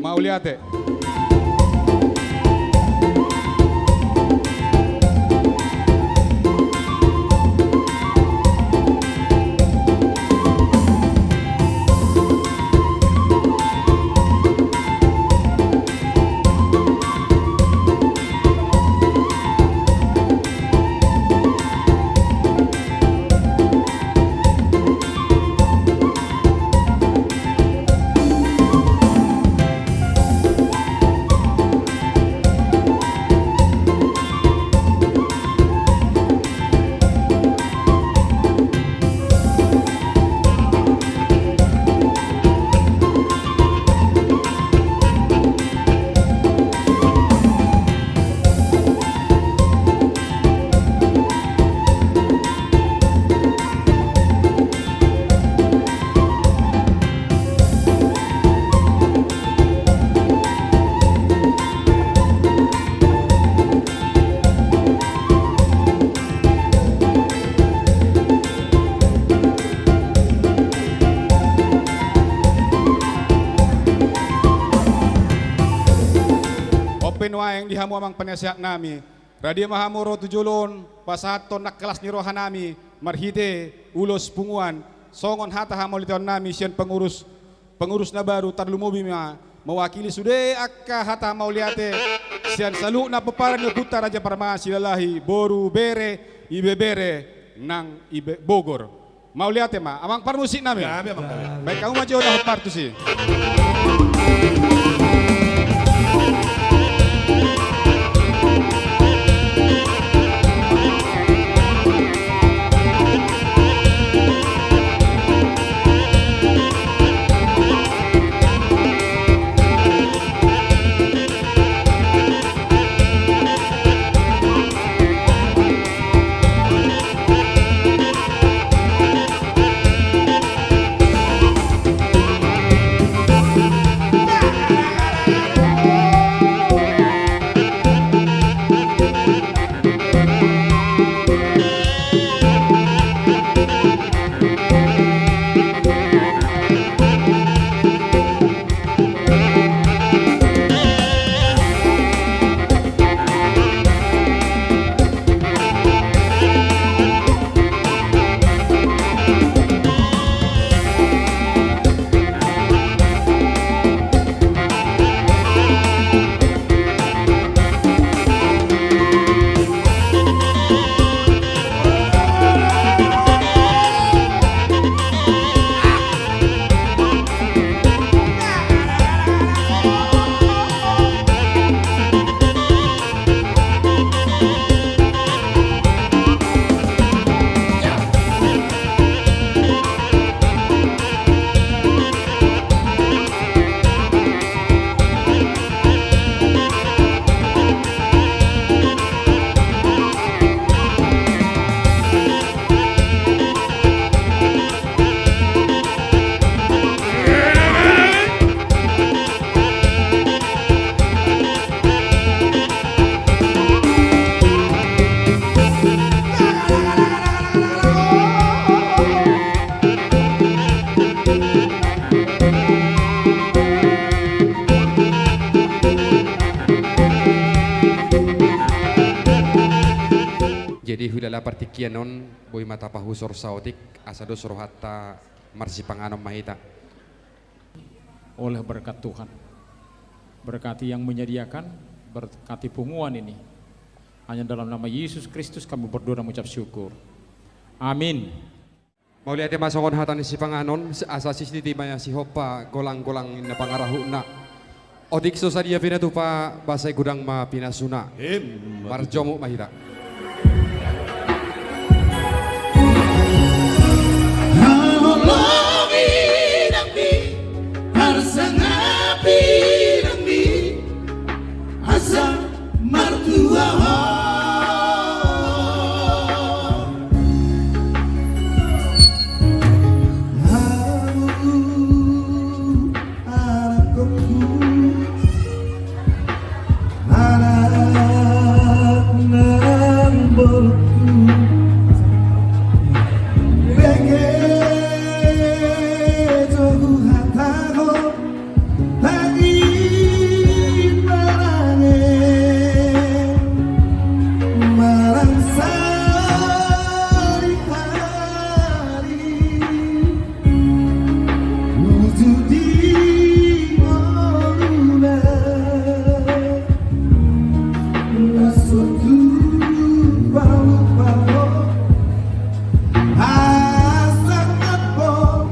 Mauliate. On pe nuaeng di hamu amang penasehat nami. Radia ma hamu ro tu jolo on, pasahathon nangkin las ni roha nami, marhite ulos punguan, songon hata hamauliateon nami sian pengurus, pengurus na baru, tarlumobi ma mewakili sude angka hata hamauliate sian saluhut na pomparan ni ompunta Raja Paremas Silalahi, boru, bere, ibebere nang ibe Bogor. Mauliate ma, amang parmusik nami. Gabe, Amang, gabe. Baen hamu ma jo na hombar tusi. Jadi hulala partingkian on, boi ma tapahusor saotik, asa dos rohanta, marsipanganon ma hita. Oleh berkat Tuhan. Berkati yang menyediakan, berkati punguan ini. Hanya dalam nama Yesus Kristus kami berdoa dan mengucap syukur. Amin. Mauliate ma songon hata ni sipanganon, asa sititi ma sihompa, golang-golang ninna pangarahutna. Otik so sadia pinatupa, basa i godang ma pinasuna. Em, marjomuk ma hita. Haholongi nami, parsangap nami, asa martua ho. Hamu anakkonku, anak nang bolonku, bege jo huhatahon, tangin marange, marang sari-sari, uju di ngoluna, na so tupa-lupa ho, asa ngambo.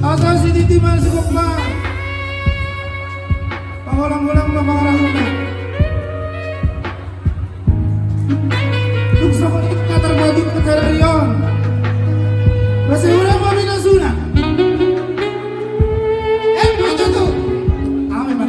Asa sititi ma sihompa, pagolang-golang ma pangarahutna. Dung songon i na tarpatupa sadari on, basa i godang ma pinasuna. Eh, betul tu. Ame ma.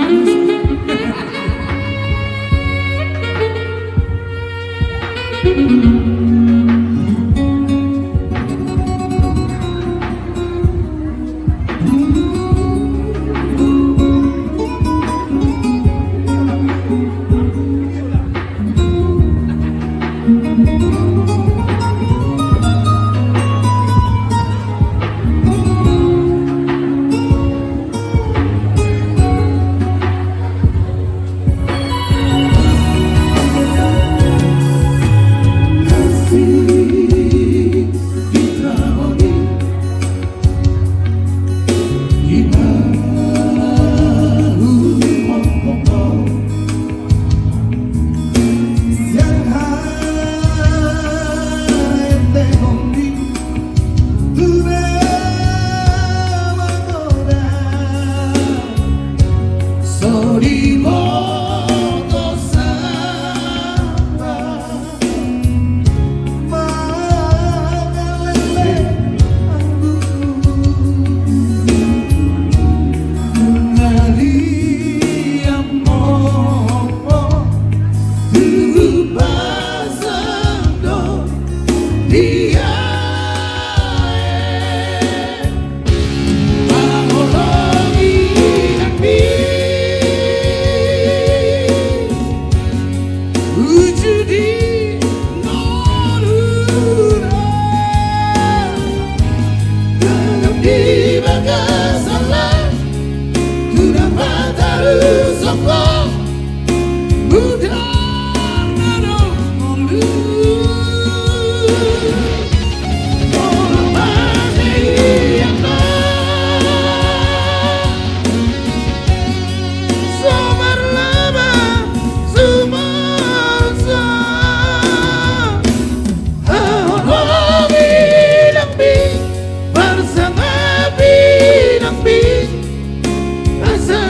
Asa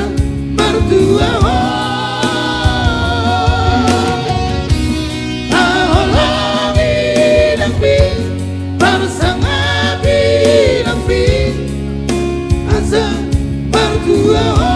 martua ho. Aho lobi nangbi, marsangapi nangbi, asa martua ho.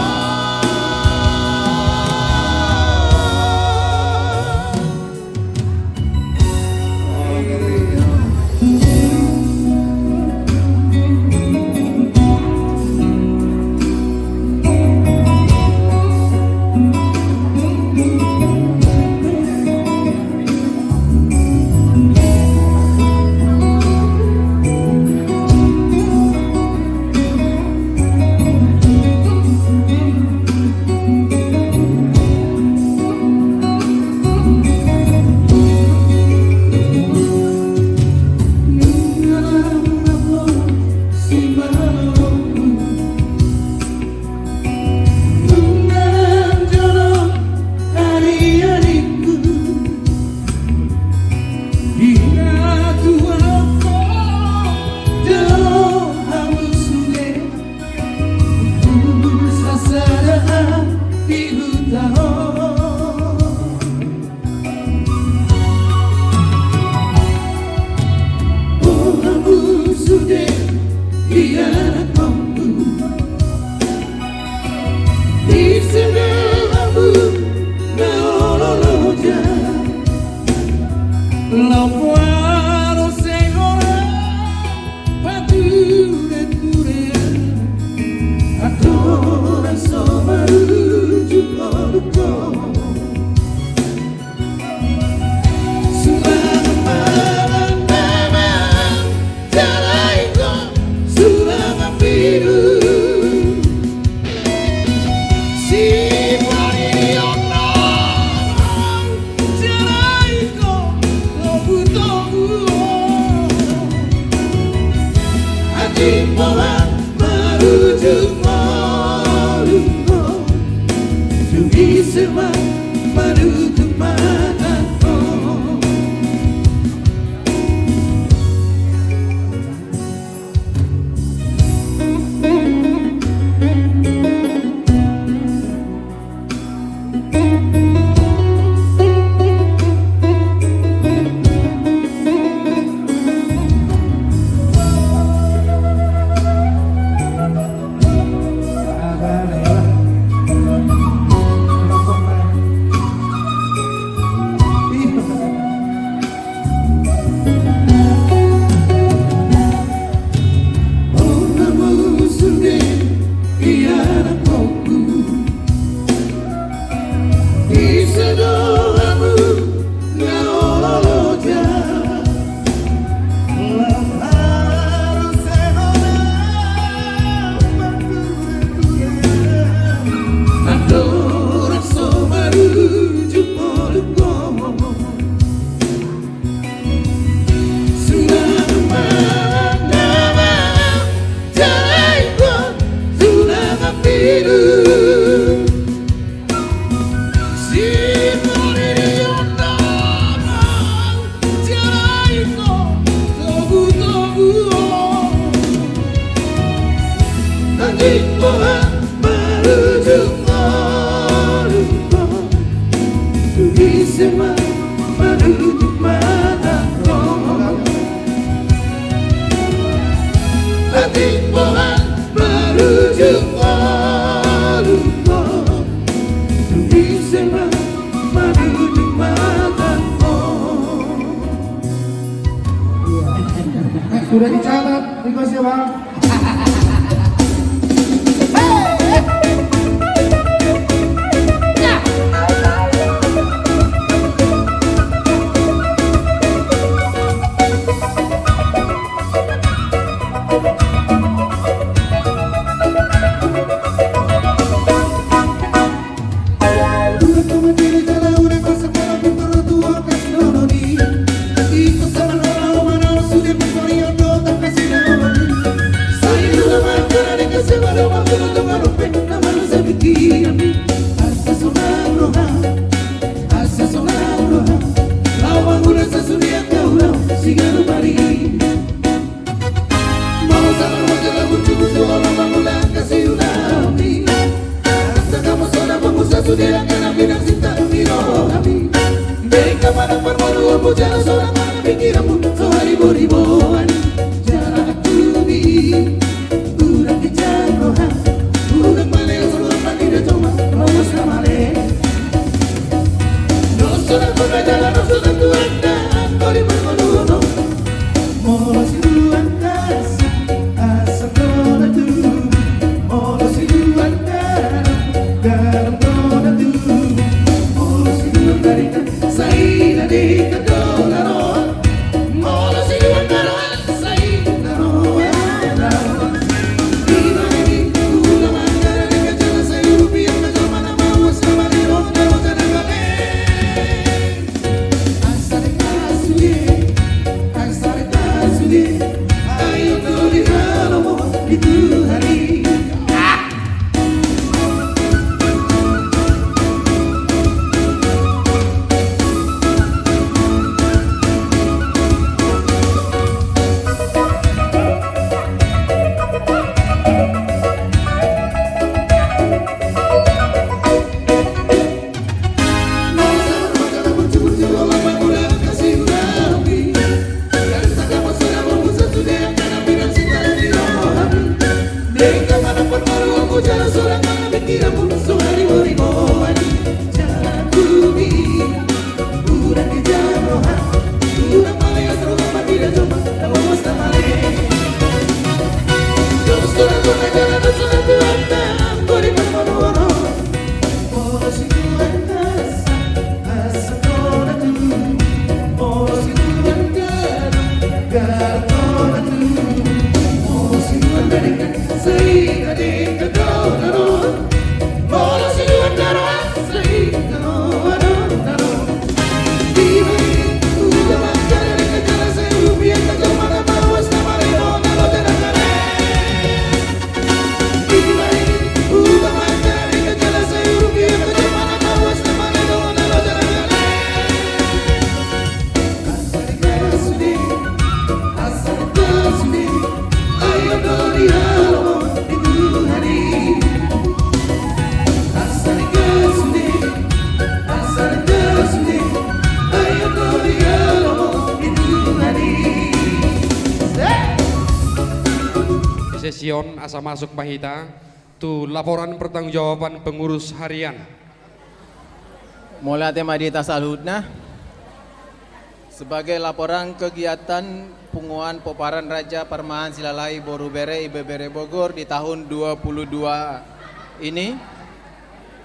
Sudah dicatat, request ya, Bang. Sesi on asa masuk ma hita tu laporan pertanggungjawaban pengurus harian. Mauliate ma di hita saluhutna. Sebagai laporan kegiatan Punguan Pomparan Raja Parmahan Silalahi Boru Bere Ibebere Bogor di tahun dua puluh dua ini,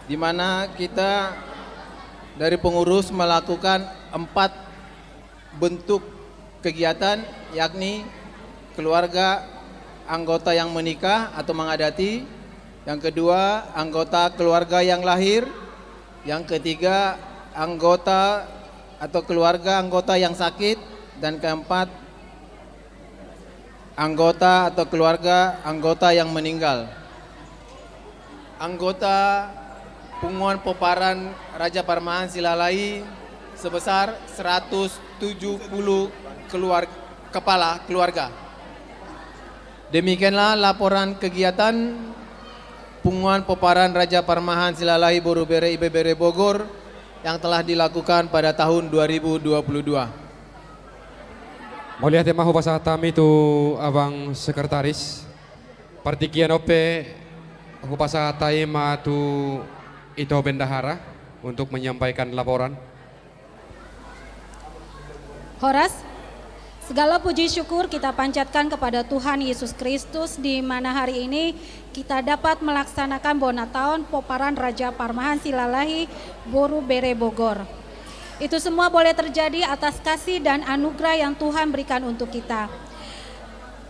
di mana kita dari pengurus melakukan empat bentuk kegiatan, yakni keluarga anggota yang menikah atau mengadati, yang kedua, anggota keluarga yang lahir, yang ketiga, anggota atau keluarga anggota yang sakit, dan keempat, anggota atau keluarga anggota yang meninggal. Anggota Punguan Pomparan Raja Parmahan Silalahi sebesar seratus tujuh puluh keluar-, kepala keluarga. Demikianlah laporan kegiatan Punguan Pomparan Raja Parmahan Silalahi Boru Bere Ibebere Bogor yang telah dilakukan pada tahun dua ribu dua puluh dua. Mauliate ma hupasahat hami tu abang sekretaris. Partingkian on pe hupasahat hami ma tu ito bendahara untuk menyampaikan laporan. Horas. Segala puji syukur kita panjatkan kepada Tuhan Yesus Kristus, di mana hari ini kita dapat melaksanakan bona taon Pomparan Raja Parmahan Silalahi Boru Bere Bogor. Itu semua boleh terjadi atas kasih dan anugerah yang Tuhan berikan untuk kita.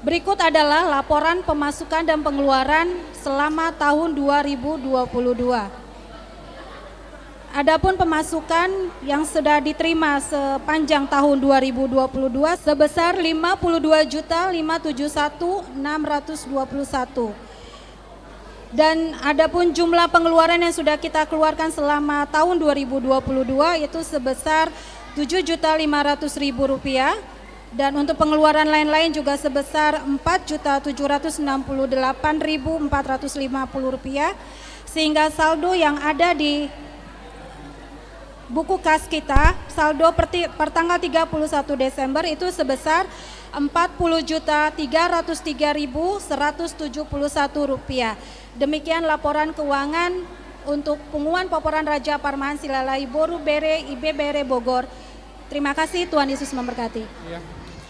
Berikut adalah laporan pemasukan dan pengeluaran selama tahun dua ribu dua puluh dua. Adapun pemasukan yang sudah diterima sepanjang tahun dua ribu dua puluh dua sebesar lima puluh dua juta lima tujuh satu enam ratus dua puluh satu. Dan adapun jumlah pengeluaran yang sudah kita keluarkan selama tahun dua ribu dua puluh dua, yaitu sebesar tujuh juta lima ratus ribu rupiah, dan untuk pengeluaran lain-lain juga sebesar empat juta tujuh ratus enam puluh delapan ribu empat ratus lima puluh rupiah, sehingga saldo yang ada di Buku kas kita, saldo per ti-, per tanggal tiga puluh satu Desember itu sebesar empat puluh juta tiga ratus tiga ribu seratus tujuh puluh satu rupiah. Demikian laporan keuangan untuk Punguan Pomparan Raja Parmahan Silalahi Boru Bere Ibebere Bogor. Terima kasih, Tuhan Yesus memberkati. Ya.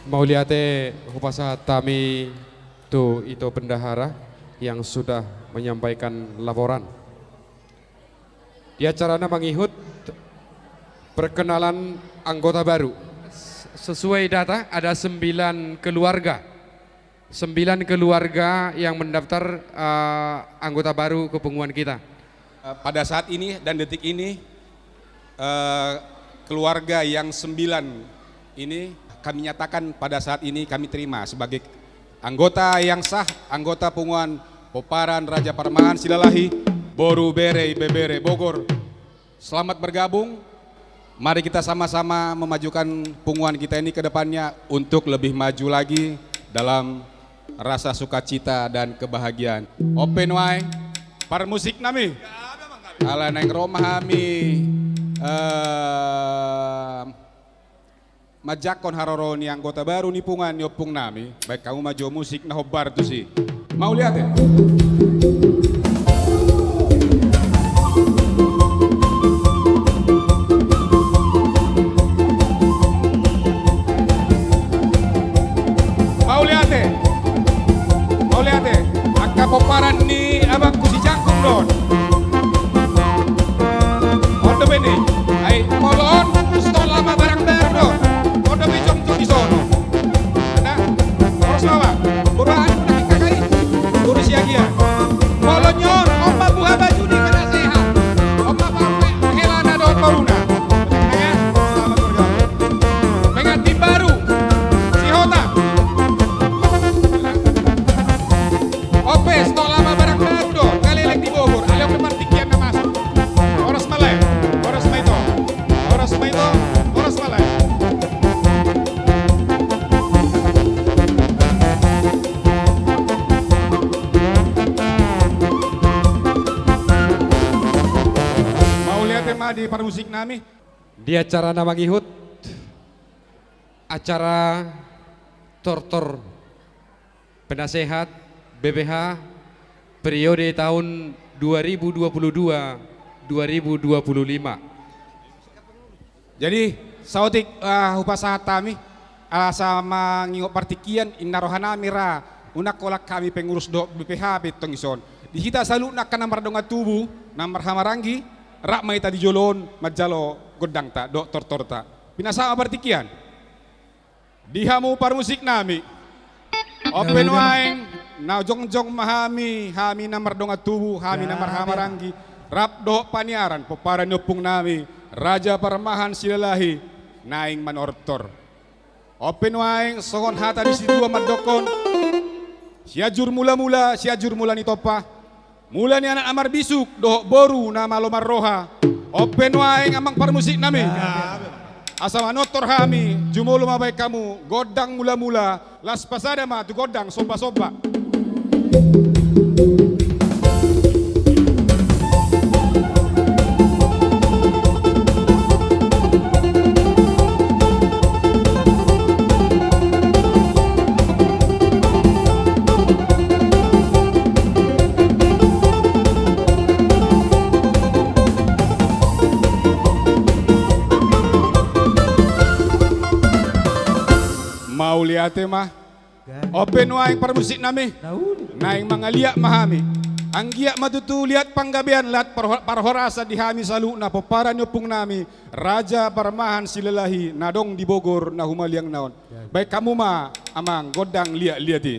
Mauliate hupasahat hami tu ito bendahara yang sudah menyampaikan laporan. Di acarana mangihut perkenalan anggota baru. S-, sesuai data, ada sembilan keluarga. Sembilan keluarga yang mendaftar, eh, anggota baru ke punguan kita. Eh, pada saat ini dan detik ini, eh, keluarga yang sembilan ini kami nyatakan pada saat ini kami terima sebagai anggota yang sah, anggota Punguan Pomparan Raja Parmahan Silalahi, Boru Bere Ibebere Bogor. Selamat bergabung. Mari kita sama-sama memajukan punguan kita ini ke depannya untuk lebih maju lagi dalam rasa sukacita dan kebahagiaan. Ope nuaeng, parmusik nami. Ala naeng ro ma hami, eh, manjangkon haroro ni anggota baru ni punguan ni ompung nami, baen hamu ma jo musik na hombar tusi. Mauliate. Mauliate. Mauliate. Angka pomparan ni abangku si Jangkung do on. On dope ni. Ai, molo on, stop lama barang baru do on. On dope jongjong di sono. Nah, horas ma. Boru aha do na hingkakai? Boru Siagian. Molo ni on, on ma buha baju ni, penasehat. On ma pahela na dohot boruna. Nah, ya. Selamat bergabung. Pengantin baru. Si Hota. Ope, stop lama barang baru do, na leleng di Bogor, alai ope partingkian na masuk. Horas ma lae, horas ma ito, horas ma ito, horas ma lae. Mauliate ma di parmusik nami. Di acara na mangihut, acara tortor penasehat B P H periode tahun dua ribu dua puluh dua, dua ribu dua puluh lima. Jadi, saotik, eh, hupasahat hami, asa mangingot partingkian, inna roha nami ra, unang holan hami pengurus dohot B P H pe tong dison. Di hita saluhutna angka na mardongan tubu, na marhahamaranggi, rap ma hita di jolo on manjalo gondangta dohot tortorta. Pinasahat ma partingkian. Di hamu parmusik nami. Ope nuaeng, na jongjong ma hami, hami na mardongan tubu, hami na marhahamaranggi, rap dohot paniaran, pomparan ni ompung nami, Raja Parmahan Silalahi, naeng manortor. Ope nuaeng, songon hata ni situa mandokkon, Sianjur Mulamula, Sianjur Mula ni Tompa. Mula ni anak na marbisuk, dohot boru na malo marroha. Ope nuaeng amang parmusik nami. Asa manortor hami, jumolo ma baen hamu, gondang mulamula, laos pasada ma tu gondang sombasomba. Mauliate ma. Ope nuaeng parmusik nami. Naeng mangaliat ma hami. Anggiat ma tutu liat panggabean, liat parho-, parhorasan di hami saluhutna pomparan ni ompung nami, Raja Parmahan Silalahi, na adong di Bogor na humaliang na on. Baen hamu ma amang gondang liatliat i.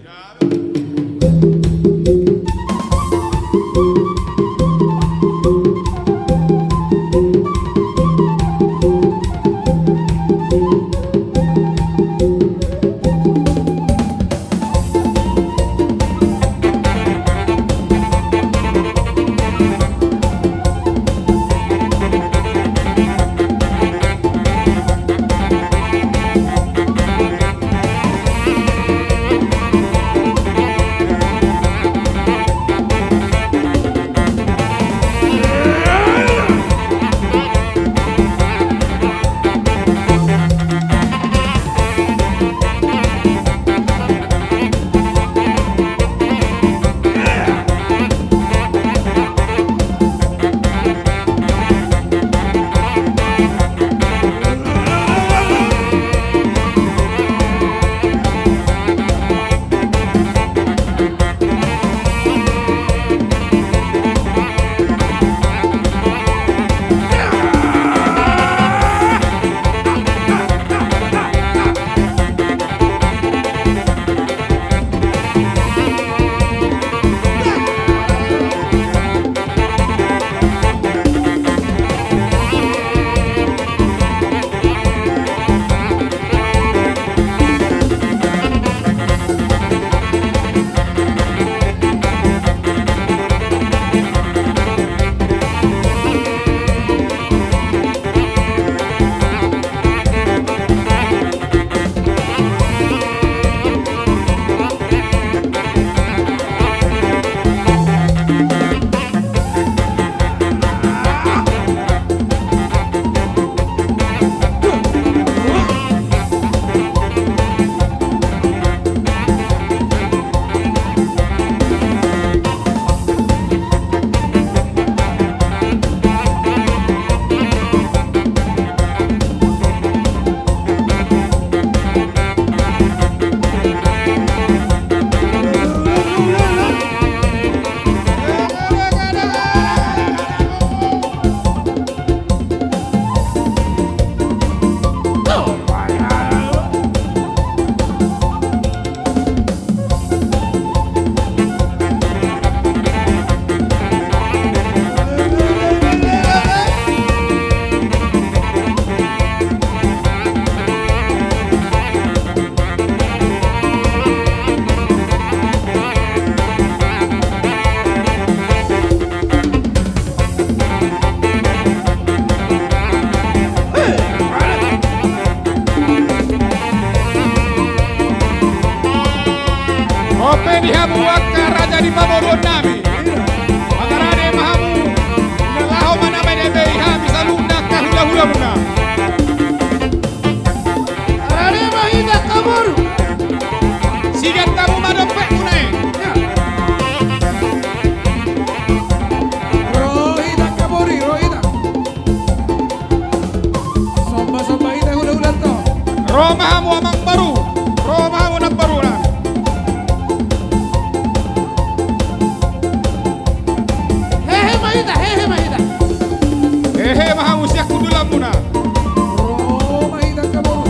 Ope di hamu angka raja ni pamoruon nami. Mangarade ma hamu. Laho ma na mendebei hami saluhutna angka hula-hula muna. Rade ma hita angka boru. Sigantamu ma dompetmuna i. Ro hita angka boru, ro hita. Somba-somba hita hula-hulanta. Ro ma hamu amang boru. Ro ma hamu namboru na. Hehe ma hita, hehe ma hita. Hehe ma hamu sian hundulanmuna. Ro ma hita angka boru.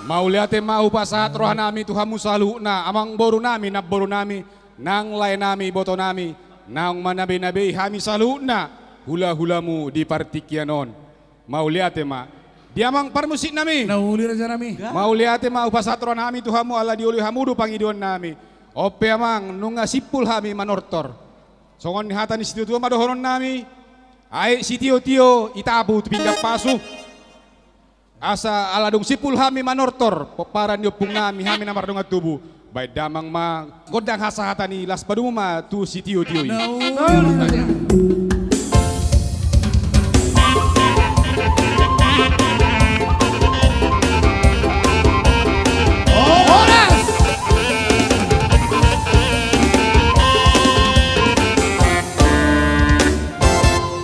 Mauliate ma hupasahat rohanami tu hamu saluhutna, amangborunami, namborunami, nang laenami, ibotonami, naung manabeinabei hami saluhutna, hulahulamu di partingkian on. Mauliate ma. Di amang parmusiknami. Na uli rajanami. Mauliate ma hupasahat rohanami tu hamu ala dioloi hamu do pangidoannami. On pe amang, nunga simpul hami manortor. Songon ni hata ni situatua ma dohononnami. Aek sitiotio i tabu tu pinggan pasu. Asa ala dung simpul hami manortor pomparan ni ompungnami, hami na mardongan tubu. Baen damang ma gondang hasahatan i, laos padomu ma tu sitiotio i.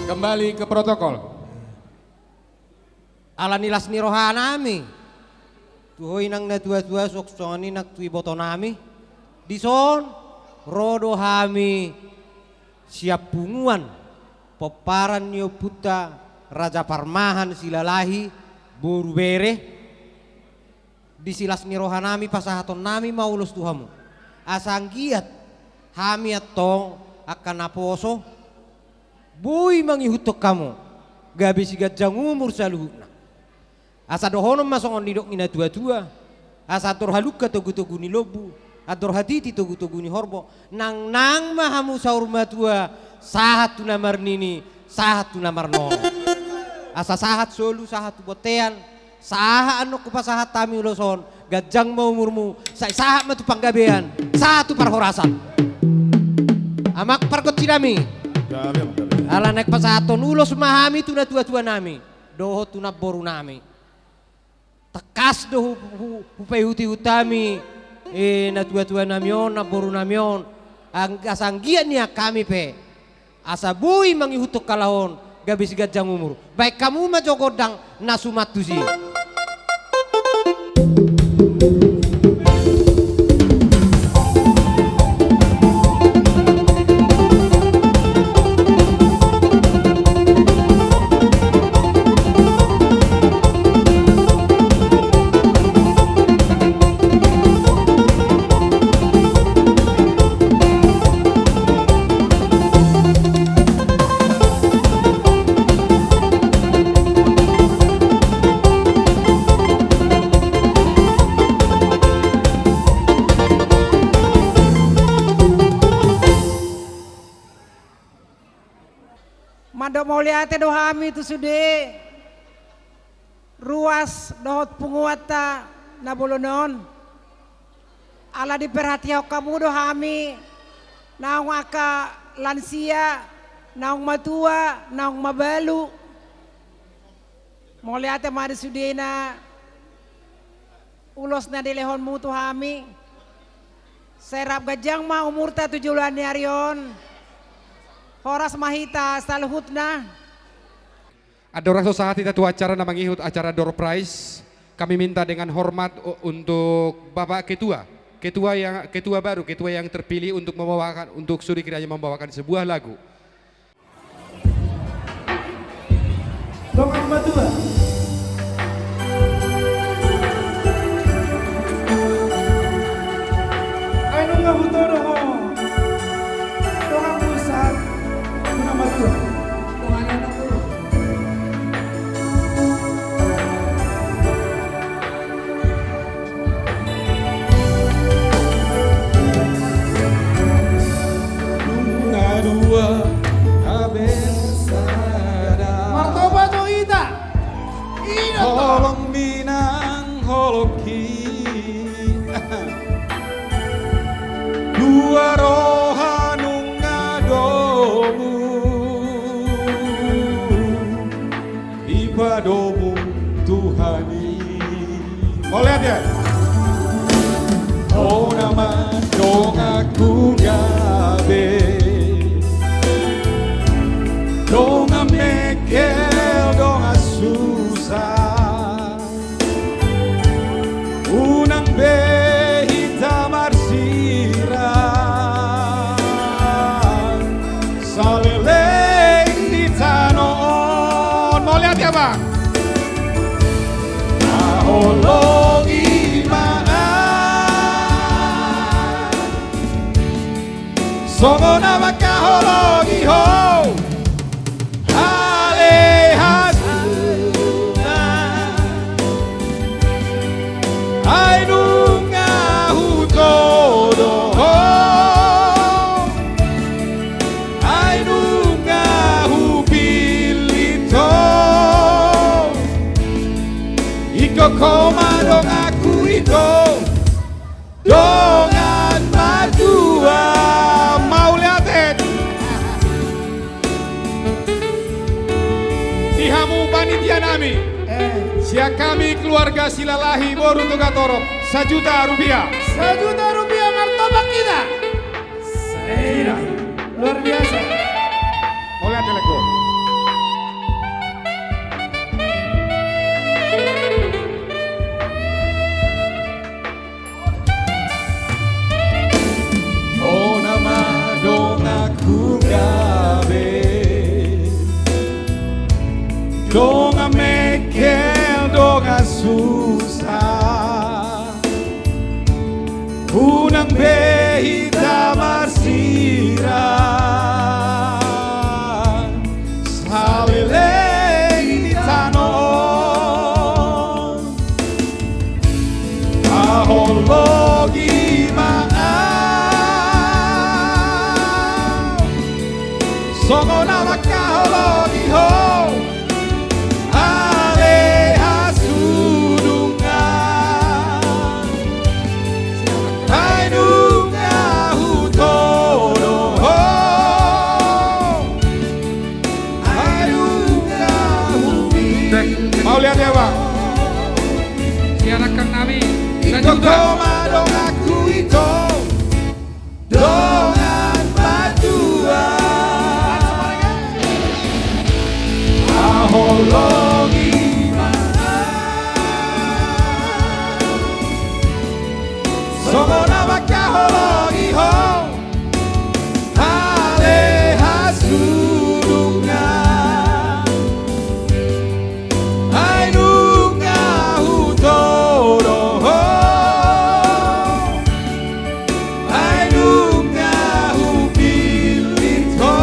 Kembali ke protokol. Ala ni las ni rohanami. Tu ho inang na tuatua, suang songon i nang tu ibotonami. Dison ro do hami sian punguan pomparan ni ompunta Raja Parmahan Silalahi, boru bere. Di silas ni rohanami pasahatonnami ma ulos tu hamu. Asa anggiat hami antong angka naposo boi mangihuthon hamu gabe siganjang umur saluhutna. Asa dohonon ma songon nidok ni na tuatua: Asa andor halungka togutogu ni lombu, andor hatiti togutogu ni horbo, nangnang ma hamu saur matua, sahat tu na marnini, sahat tu na marnono. Asa sahat solu, sahat tu bontean, sahat annon hupasahat hami ulos on, ganjang ma umurmu, sai sahat ma tu panggabean, sahat tu parhorasan. Amang pargonsinami. Gabe, gabe. Ala naeng pasahathon ulos ma hami tu na tuatuanami dohot tu namborunami. Tangkas do hu-, hu-, hupaihutihut hami, eh, na tuatuanami on, namborunami on, ang-, asa anggiat nian hami pe asa boi mangihuthon halaho on gabe siganjang umur. Baen hamu ma jo gondang na suman tusi. Mandok mauliate do hami tu sude ruas dohot punguanta na bolon on. Ala diperhatihon hamu do hami naung angka lansia, naung matua, naung mabalu. Mauliate ma di sudena ulos na dilehonmu tu hami. Sai rap ganjang ma umurta tu joloan ni ari on. Horas ma hita saluhutna. Andorang so sahat hita tu acara na mangihut acara door prize, kami minta dengan hormat u-, untuk Bapak Ketua, Ketua yang, Ketua baru, Ketua yang terpilih untuk membawakan, untuk Sudik Raja membawakan sebuah lagu. Dongan matua. Ai nunga hutodo ho. Dongan pusat. Dongan matua. Dongan anak tu. Nunga dua gabe sada. Martoba jo hita. Ida. Holong minang holongki. Dua roha nunga domu. Dipadomu Tuhan i. Mauliate. Hona ma donganku gabe, dongan mengkel, dongan susa. Unang be hita marsirang saleleng di tano on. Mauliate, Abang. Na holong i Dongan matua. Mauliate. Di hamu panitia nami. Eh. Sian hami keluarga Silalahi boru Togatorop, sajuta rupiah. Sajuta rupiah, martopang hita. Sajuta. Luar biasa. Mauliate, lengku. Hona ma donganku gabe, dongan mengkel, dongan susah. Unang be hita marsirang saleleng ni tano on. Haholongi ma au songon na mangkaholongi ho. Ale hasudungan, ai nunga hutodo ho, ai nunga hubi. Mauliate, Abang. Sian angka nami. Ingkon sajuta. Homa donganku ito. Dongan matua. Haholongi ma au songon na mangkaholongi ho. Ale hasudungan, ai nunga hutodo ho, ai nunga hupillit ho.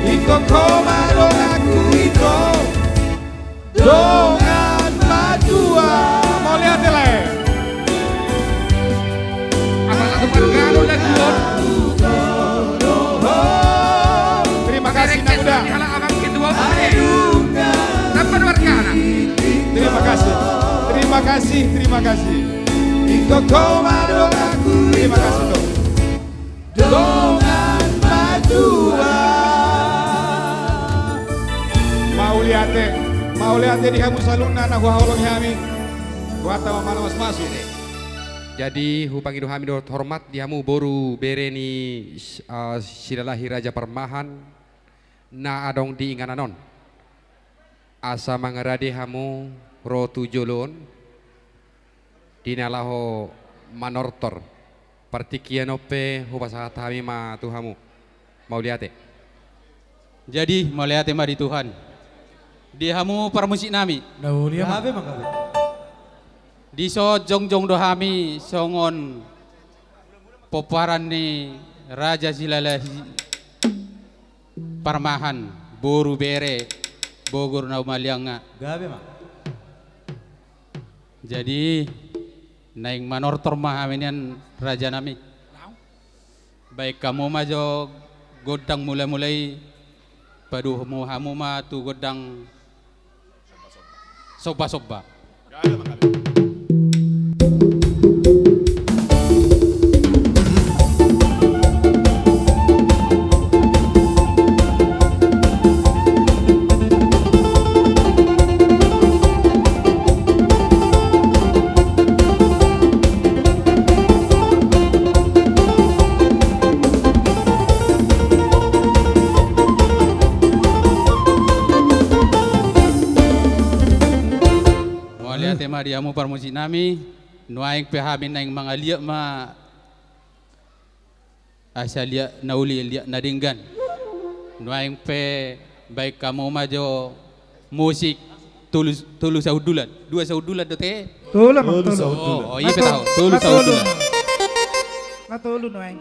Ingkon homa donganku ito. Dongan matua. Mauliate, lae. Apa satu margalo lagu on? Terima kasih, Nang Uda. Di halak abang kedua. Tanpa margana. Terima kasih. Terima kasih, terima kasih. Ingkon homa donganku. Terima kasih, Dok. Dongan matua. Mauliate, mauliate di hamu saluhutna na huhaholongi hami. Rohanta ma na mamasu-masu. Jadi hupangido hami dohot hormat di hamu boru bere ni, eh, Silalahi Raja Parmahan na adong di inganan on. Asa mangarade hamu ro tu jolo on di na laho manortor. Partingkian on pe hupasahat hami ma tu hamu. Mauliate. Jadi mauliate ma di Tuhan. Di hamu parmusik nami. Gabe ma, gabe. Dison jongjong do hami songon pomparan ni Raja Silalahi Parmahan, boru bere, boru na humaliang. Gabe ma. Jadi naeng manortor ma hami nian, raja nami. Baen hamu ma jo gondang mula-mula i, padomu hamu ma tu gondang somba-somba. Mauliate ma di hamu parmusik nami. Nuaeng pe hami naeng mangaliat ma asa liat na uli, liat na denggan. Nuaeng pe baen hamu ma jo musik tolu, tolu sahundulan. Dua sahundulan dope. Tolu, Amang, tolu. Tolu sahundulan. Oh, oh, i pe tahu. Tolu sahundulan. Na tolu nuaeng.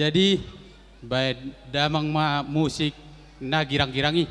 Jadi, baen damang ma musik na girang-girang i.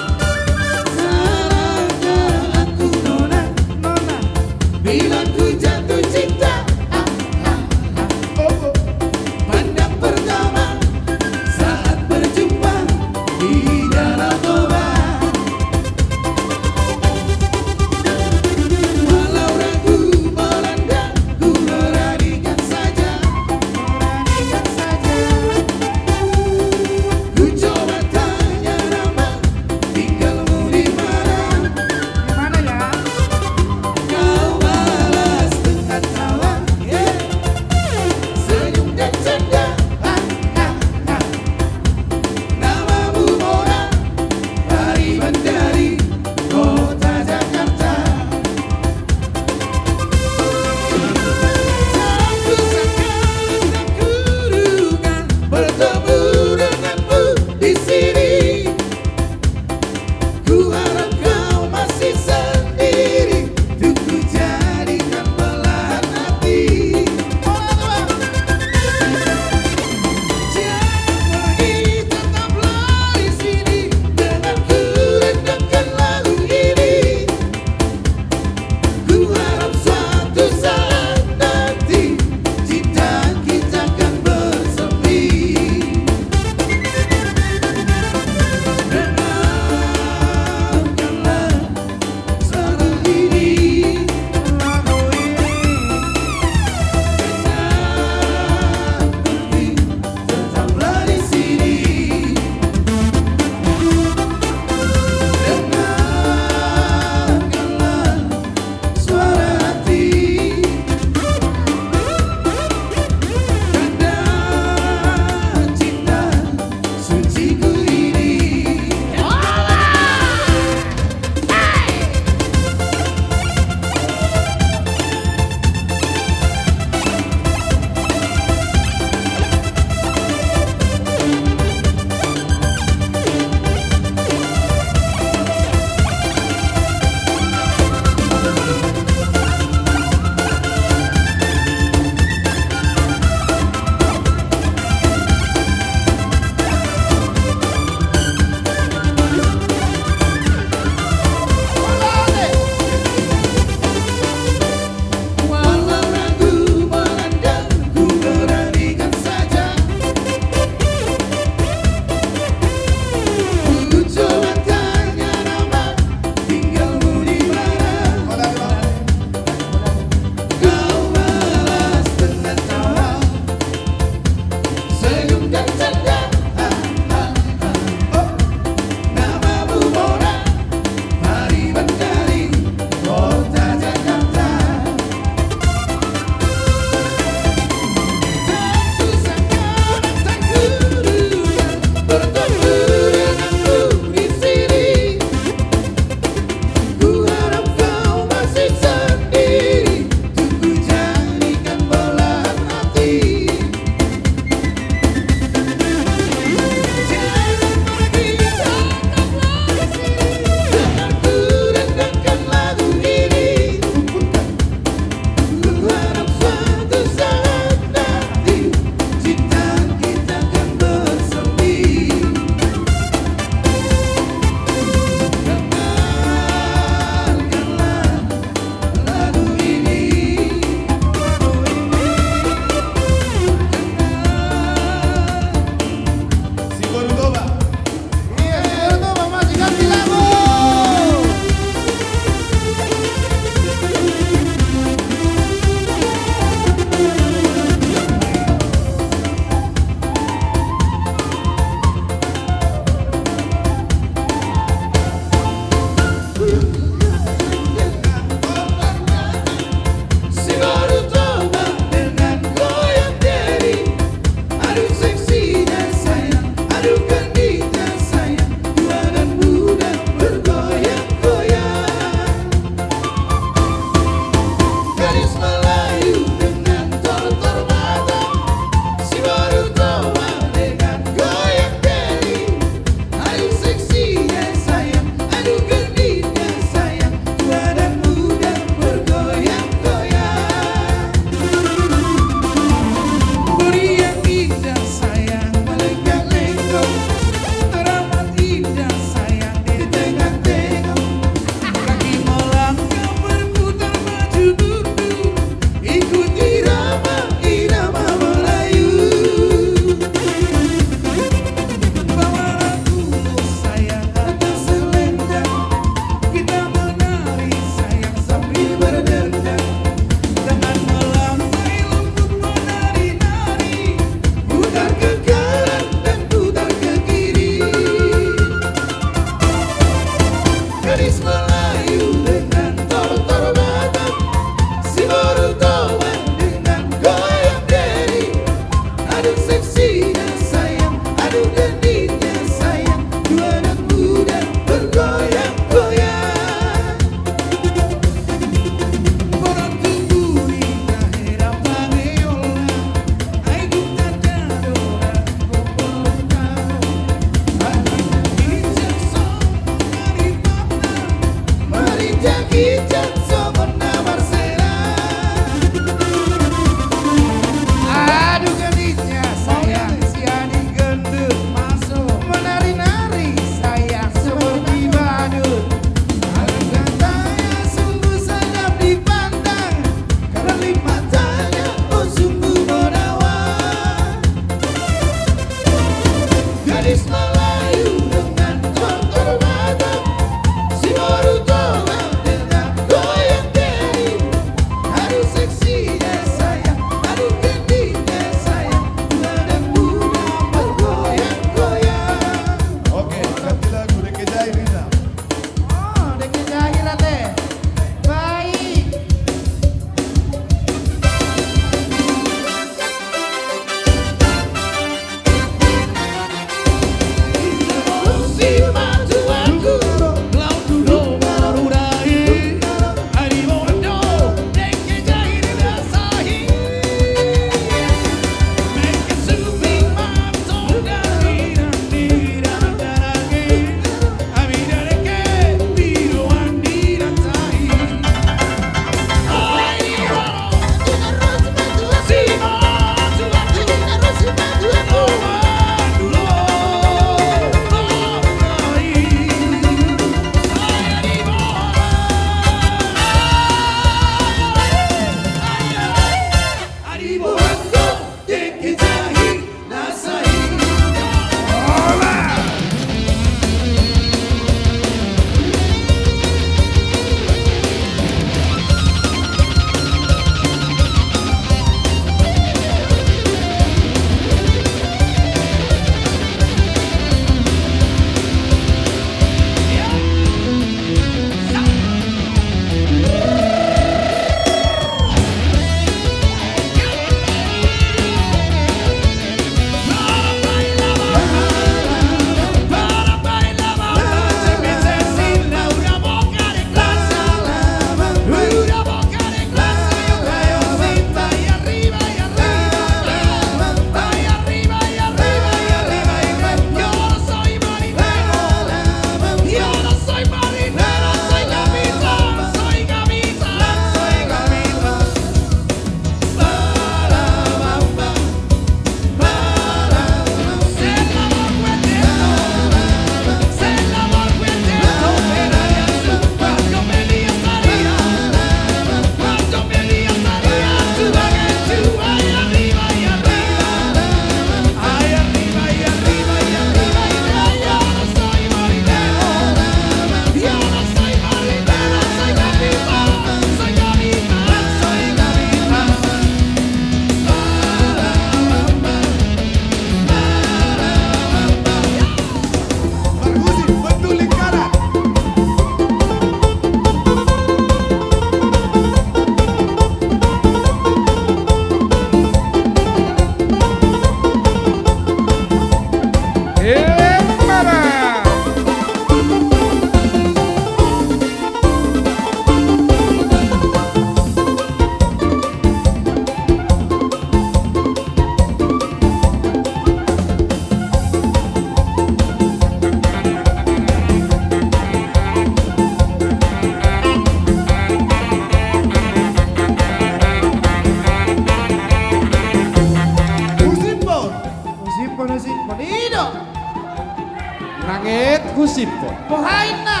Husip. Boha inna.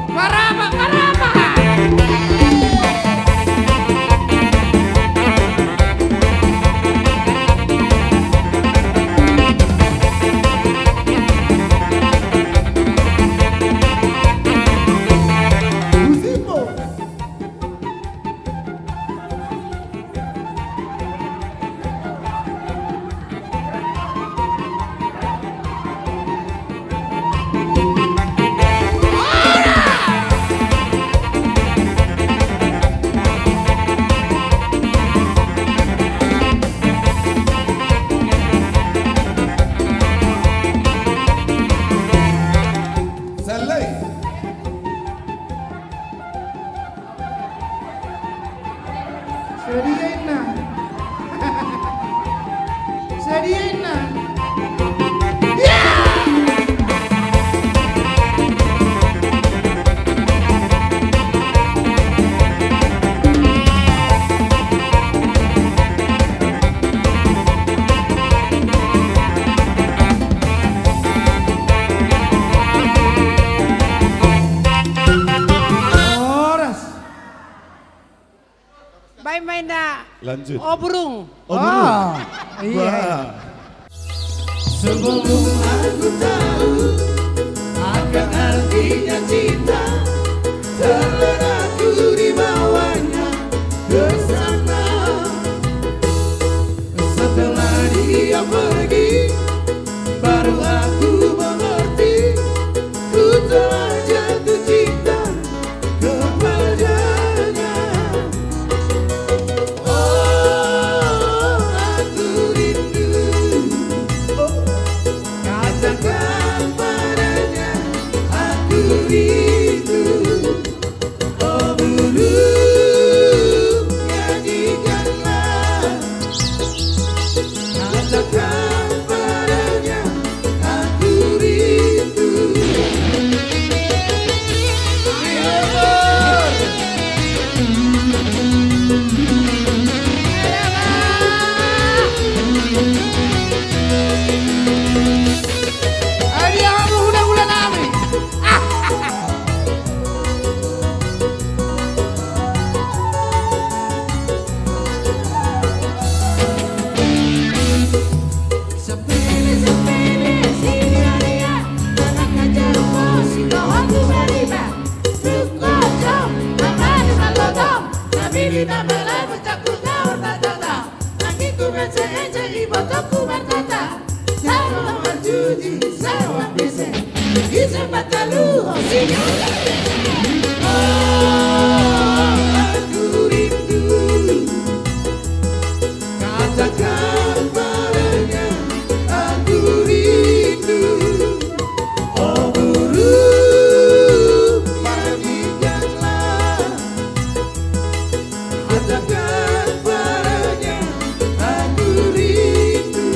Maraba, maraba. Sadia inna. Sadia inna. Horas. Baen ma inna. Lanjut. O burung. O burung. Oh, iya. Sebelum aku tahu akan artinya cinta, terlena aku di bawahnya ke sana. Setelah dia pergi, baru aku mengerti, ku telah jatuh cinta kepadanya. Oh, aku rindu, oh, katakan padanya, aku rindu. Oh, burung, nyanyikanlah. Katakan padanya, aku rindu. Ayo, Bor. Ayo, dia hamu hulahula nami. Sepele, sepele, sia-sia, anak ajar posi dohot tu bariba. Tuk kocok, na mali mallotong, na mili na malai, ucapku gaor na tata. Anggiku mece-ece, ibotongku markata. Saruan marjuji, saruan bese. Ise patalu, oh, sinyal. Oh, aku rindu. Katakan padanya, aku rindu. Oh, burung, pergi janganlah. Katakan padanya, aku rindu.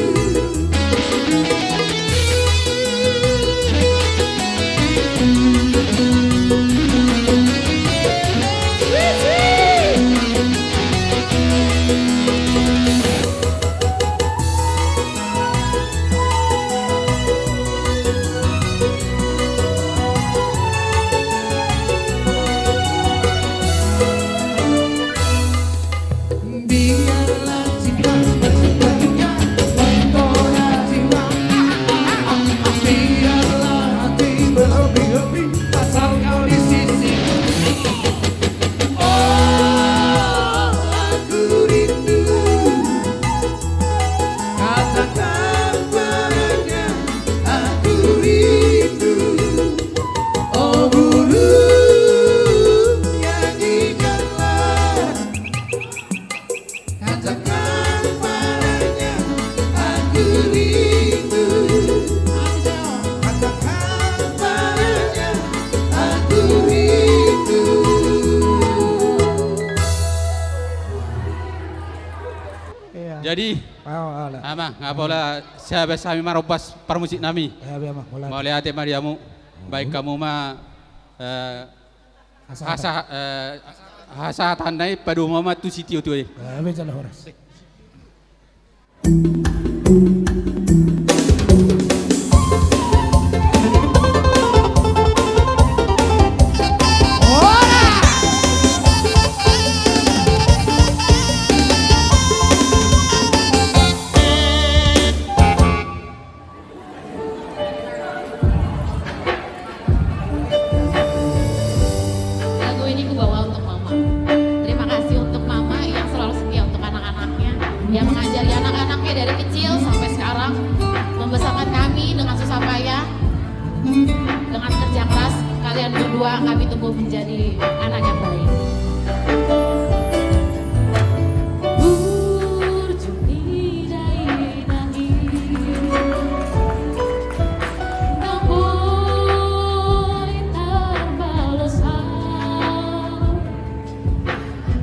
Oh, aku rindu. Katakan padanya, aku rindu. Oh, burung, nyanyikanlah. Katakan padanya, aku rindu. Katakan padanya, aku rindu. Iya. Jadi, oh, ala. Amang, nga pola sian hami marombas parmusik nami. Iya, iya, Amang, pola. Mauliate ma di hamu. Hmm. Baen hamu ma, eh, hasahatan. Hasa-, eh, hasahatan na i padomu ma tu sitio-tio i. Iya, iya, jala horas. Menjadi anak yang baik. Burju ni dainang i, ndang boi tarbalos au.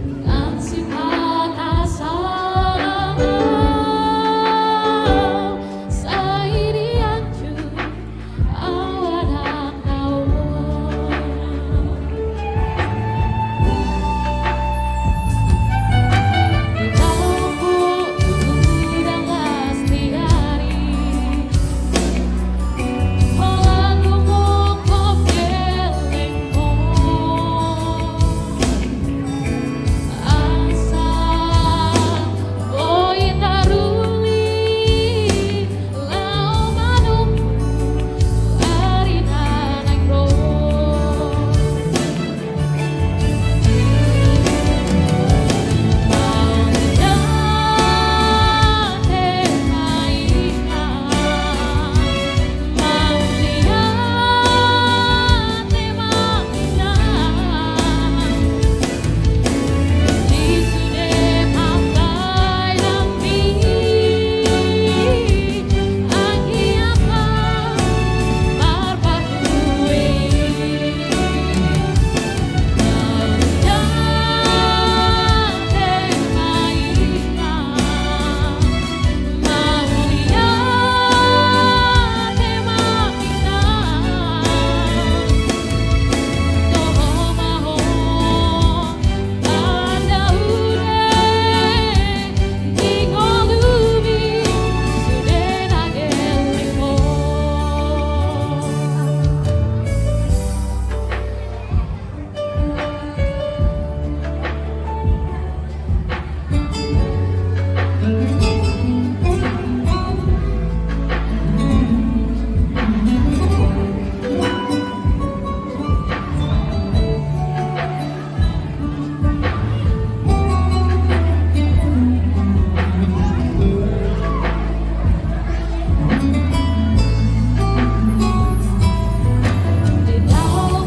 Nunga sipata salam au, sai dianju au anak na olo. Di taonku tu udan las ni ari, holan humophop hela. Asa boi taruli laho manungkun ari na naeng ro. Mauliate ma inang, mauliate ma inang.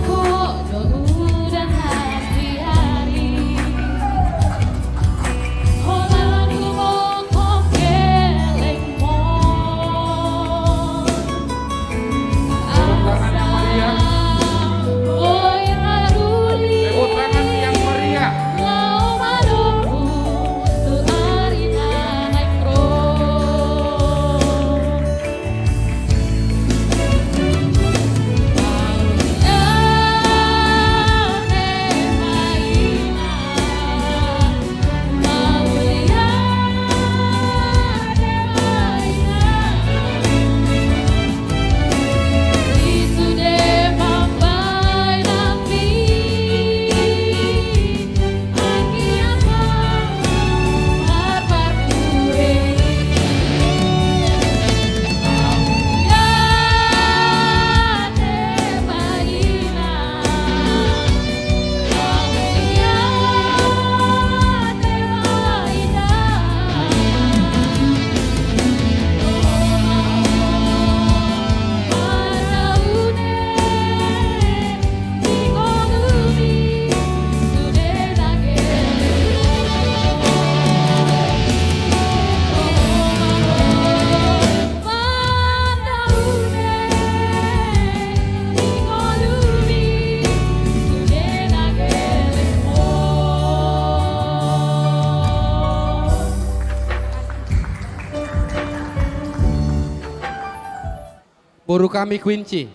Tepuk tangan yang meriah. Boru kami Kuinci.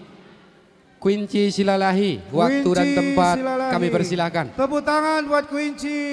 Kuinci Silalahi, waktu dan tempat kami persilahkan. Tepuk tangan buat Kuinci.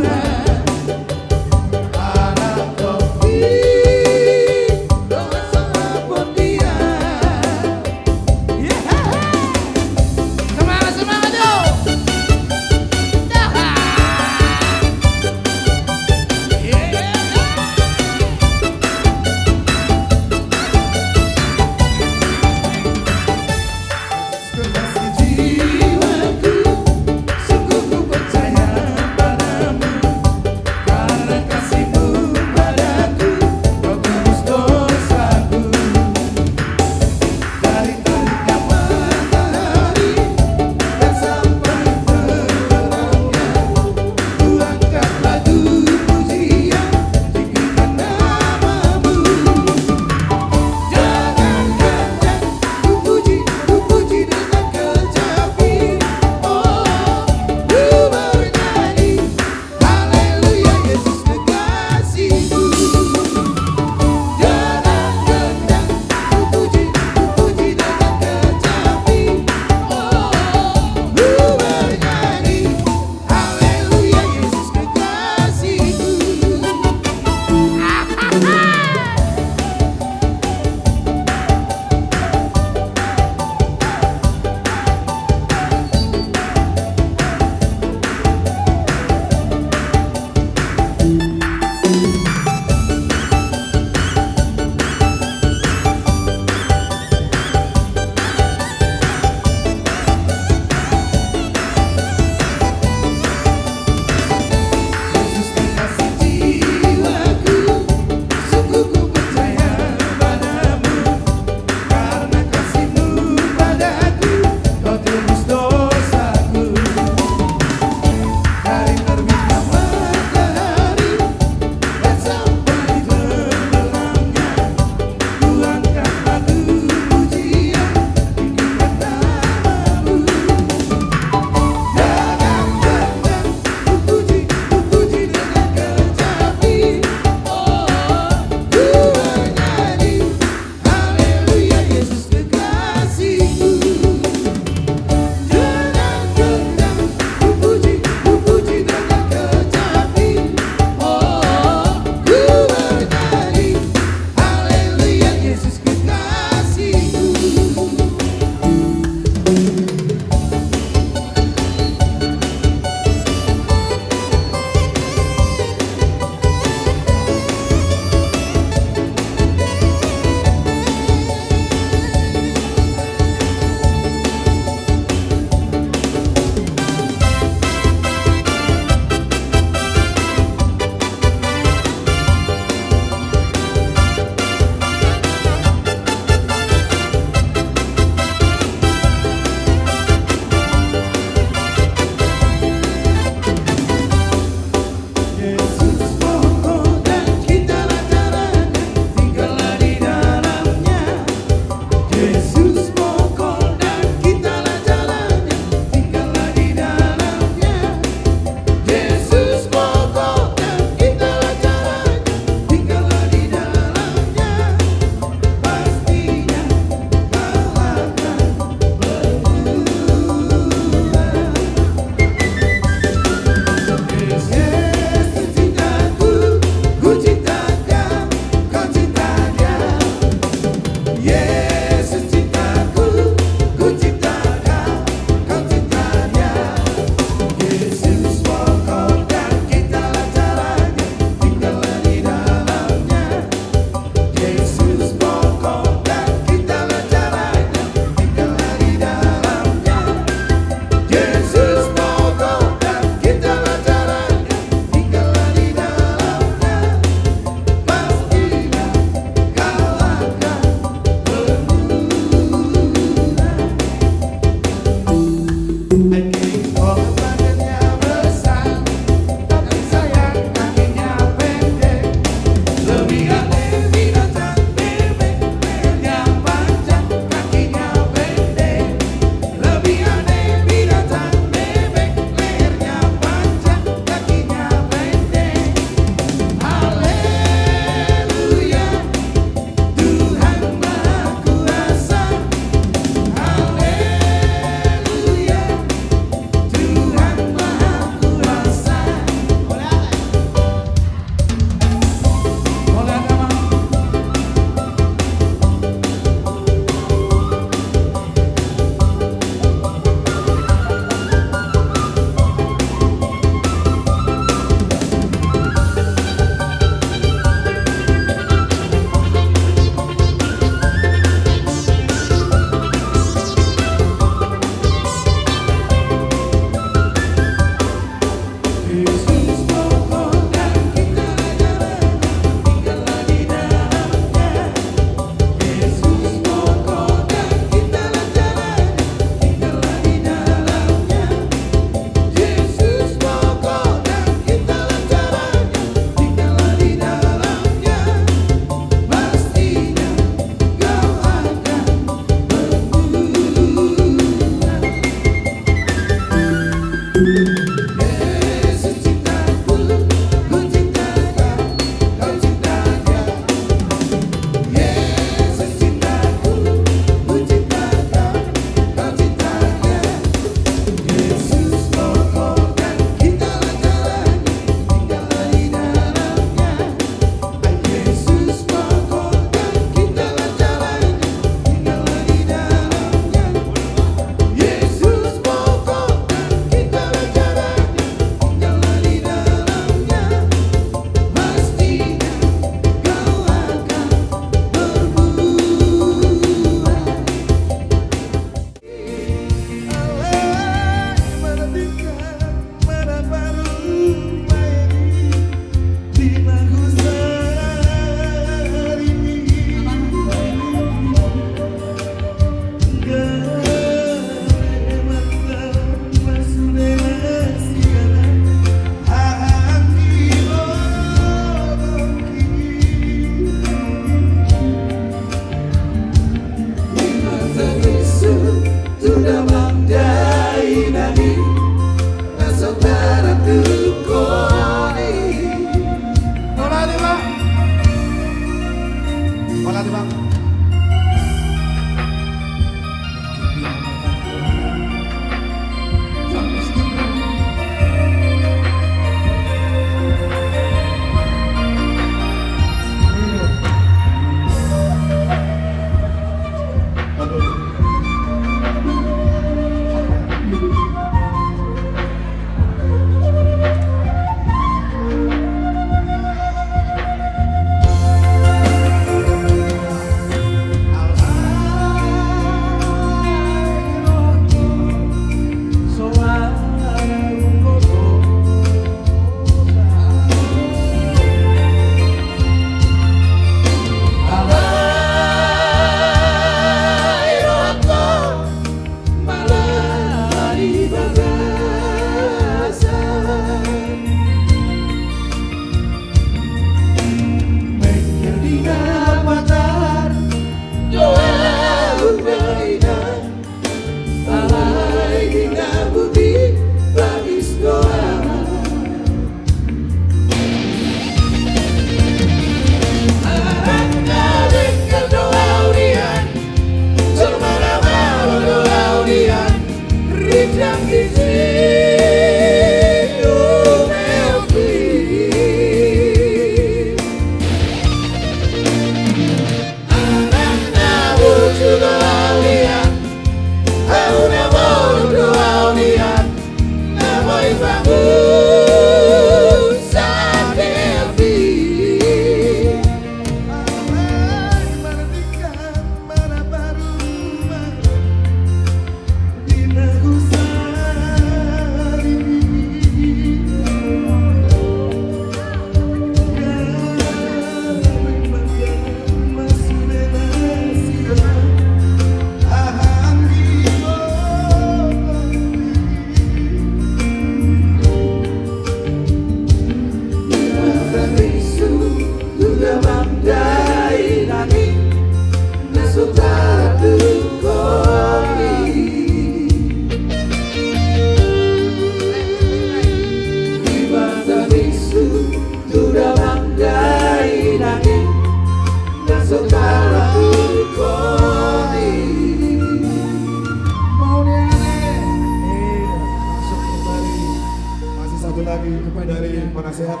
Masih satu lagi dari penasehat.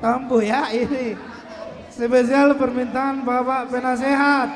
Tambu ya ini. Spesial permintaan Bapak Penasehat.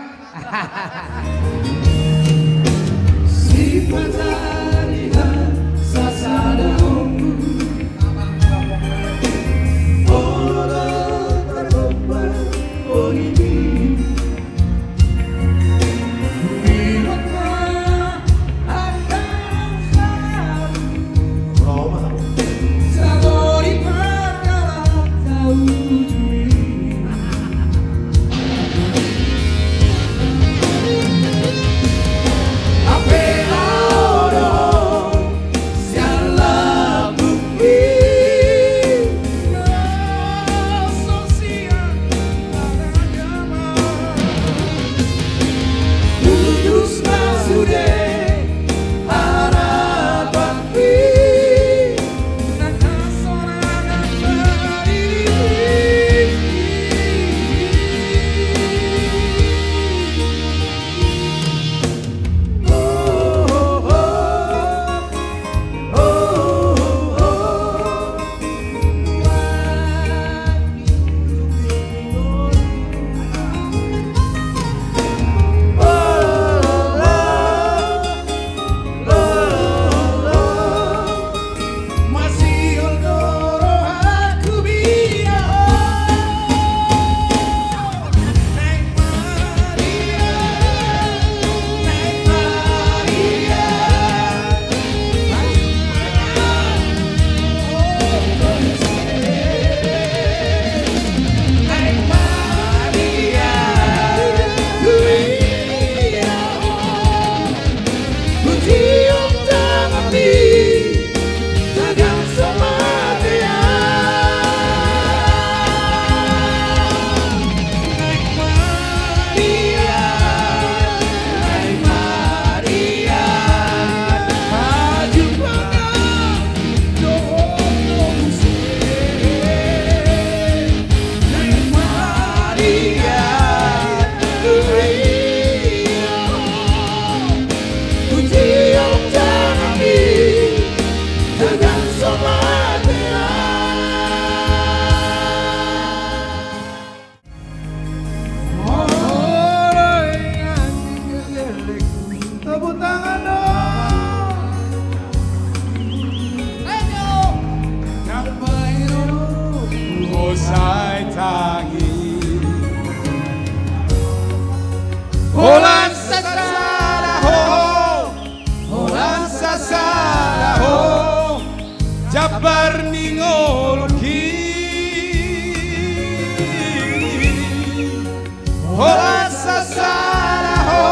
Holan sasada ho,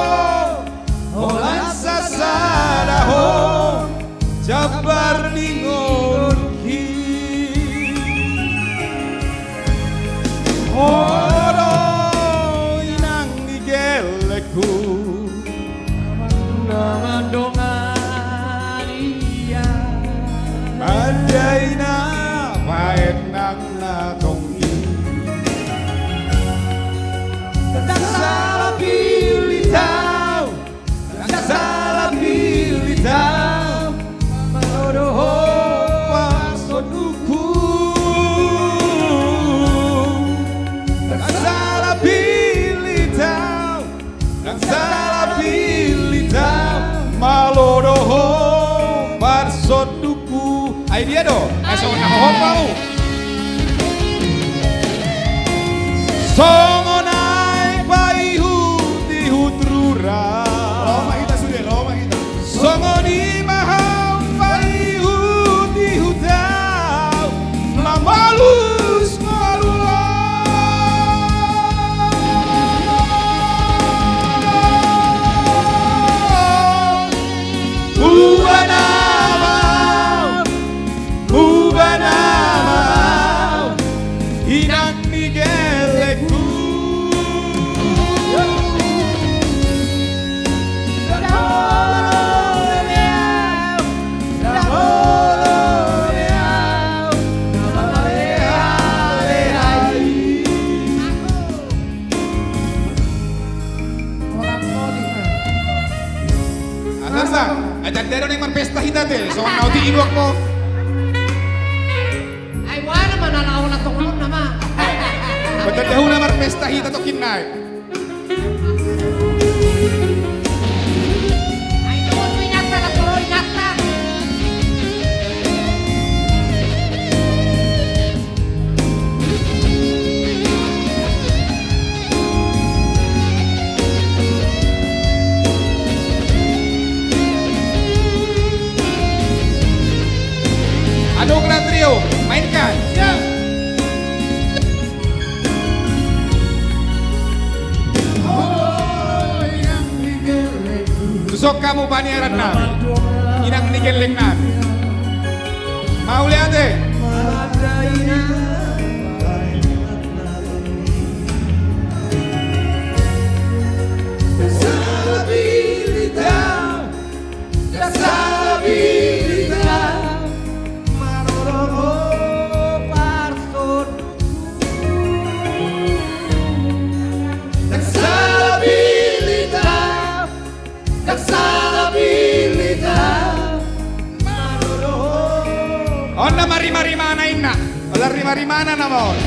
holan sasada ho, jambar ni ngolungki. Ho do inang ni gellengku. Na mandongani ia. Mandai na baen nang na tonggi. Ndang sala pillit au, ndang sala pillit au, molo do ho parsondukku. Ndang sala pillit au, ndang sala pillit au, molo do ho parsondukku. Ai dia do? Ai songon na hohom au. Songon aek paihutihut rura. Ro ma hita sude, ro ma hita. Songon i ma ho paihutihut au, mamolus ngolu on. Huba nama au, huba nama au, inang ni gellengku. Atas bang, ajar dia dong marpesta hita te, songon na uti ibuak ko. Ai boana ma na laho na tongkon nama. Betul dahulu marpesta hita tokin nai. Aduh, Grand Trio, mainkan. Siap. Tuson hamu paniaran nami, inang ni gelleng nami. Mauliate. On nama rimarimana inna. Ola rimarimana nama on.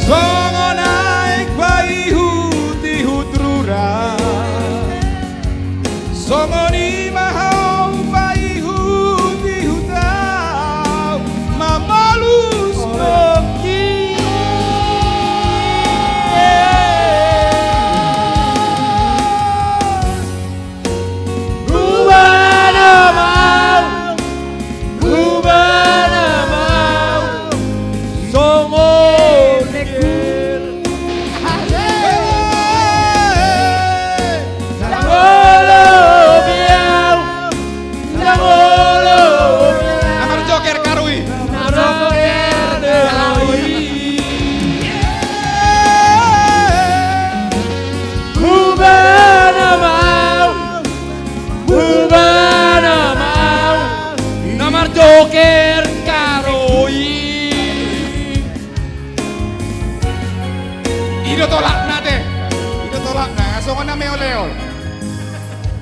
Songon aek paihutihut rura. Songon i ma ho paihutihut au, mamolus ngolungki. Huba nama au, huba nama au, songon i. Ndang olo be au, ndang olo be au. Na marjoker karui. Na marjoker karui. Huba nama au, huba nama au, na marjoker karui. I do tolapna te. I do tolapna. Songon na meoleol.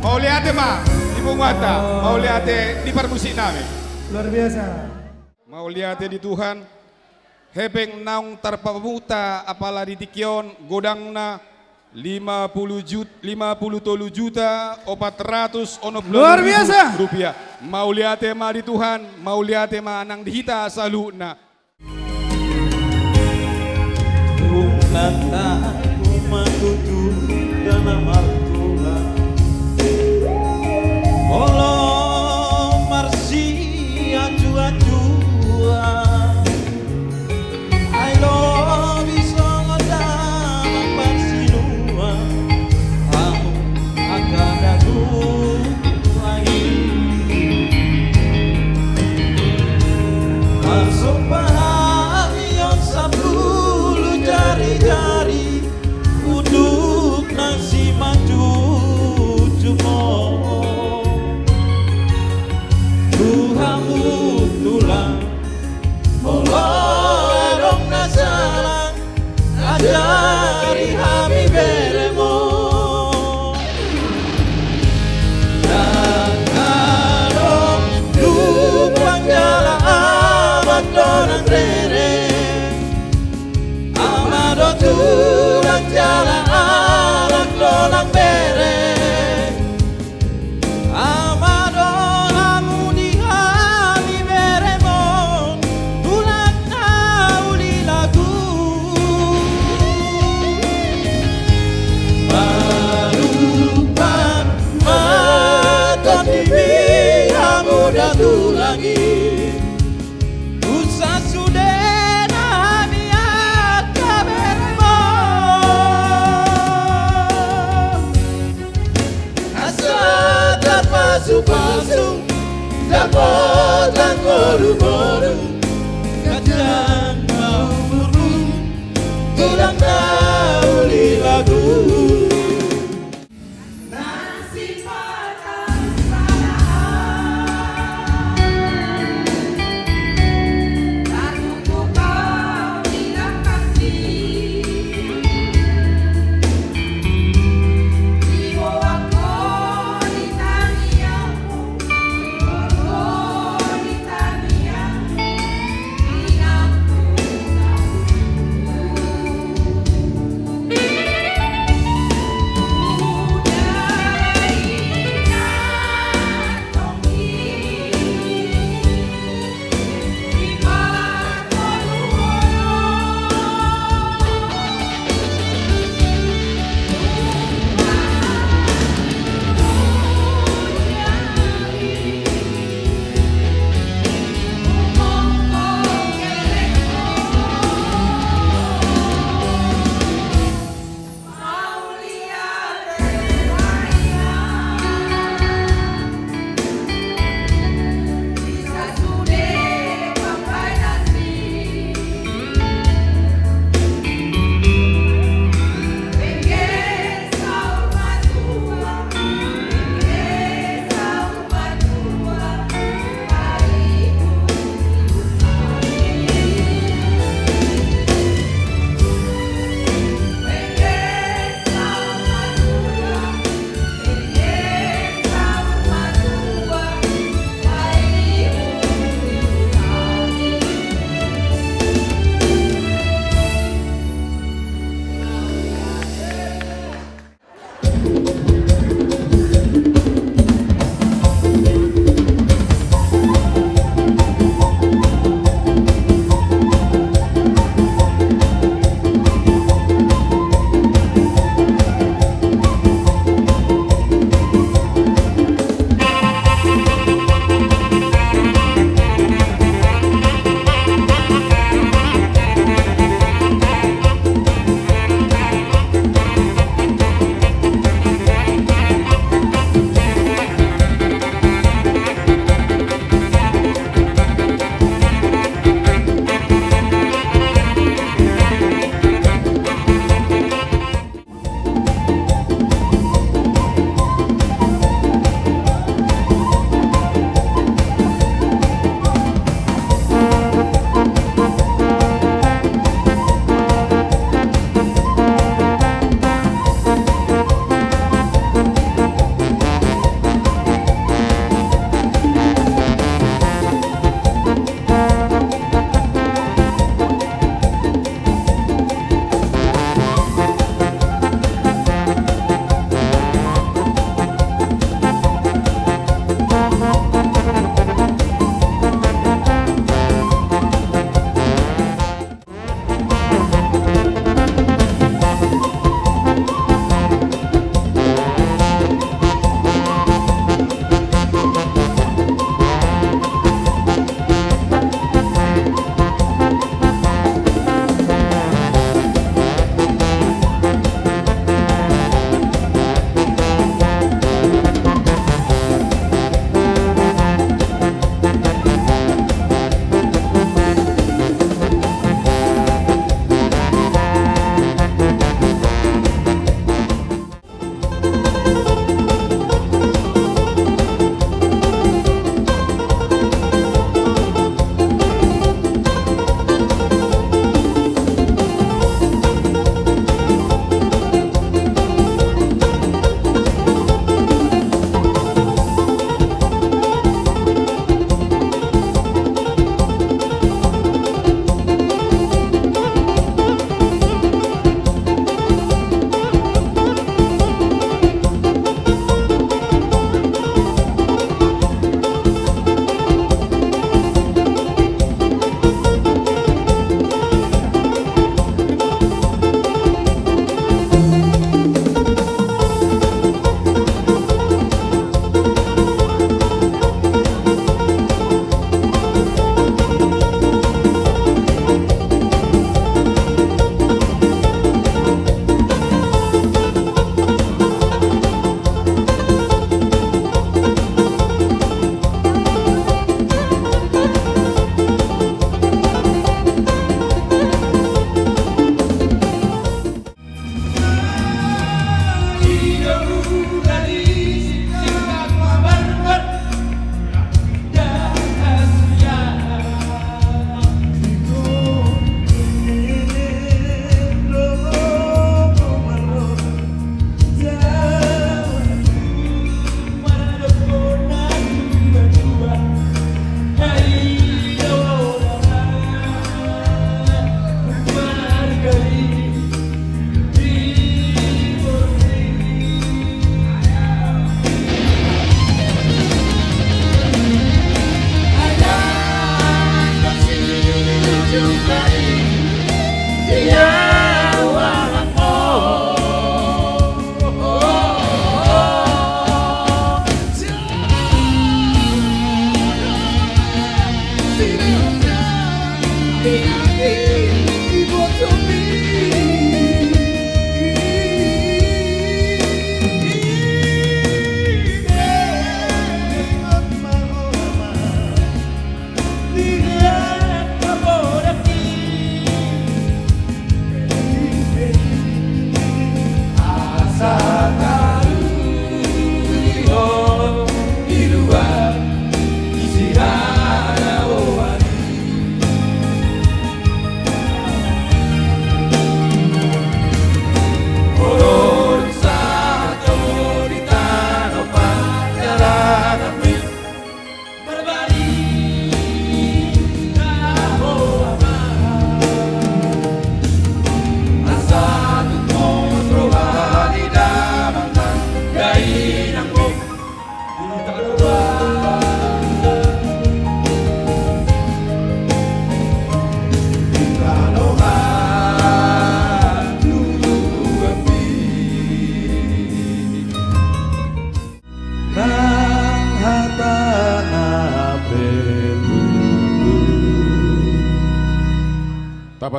Mauliate ma di punguanta. Mauliate di parmusik nami. Luar biasa. Mauliate di Tuhan. Hepeng naung tarpamuta apala di tingki on godangna lima puluh jut-, lima puluh tolu juta opat ratus onom puluh lima ribu rupiah. Luar biasa. Mauliate ma di Tuhan, mauliate ma nang di hita saluhutna. Tung tanda ku matutu dana martulang. Olo marsiajuajuan. Ai lobi Tulang jala anak dongan bere. Ama do hamu di hami beremon, tulang na uli lagu. Manumpang ma tondimi hamu da tulang i. Unsa sude na hami angka beremon. Asa tarpasupasu dapotan ngolu-ngolu, ganjang ma umurmu, tulang na uli lagu.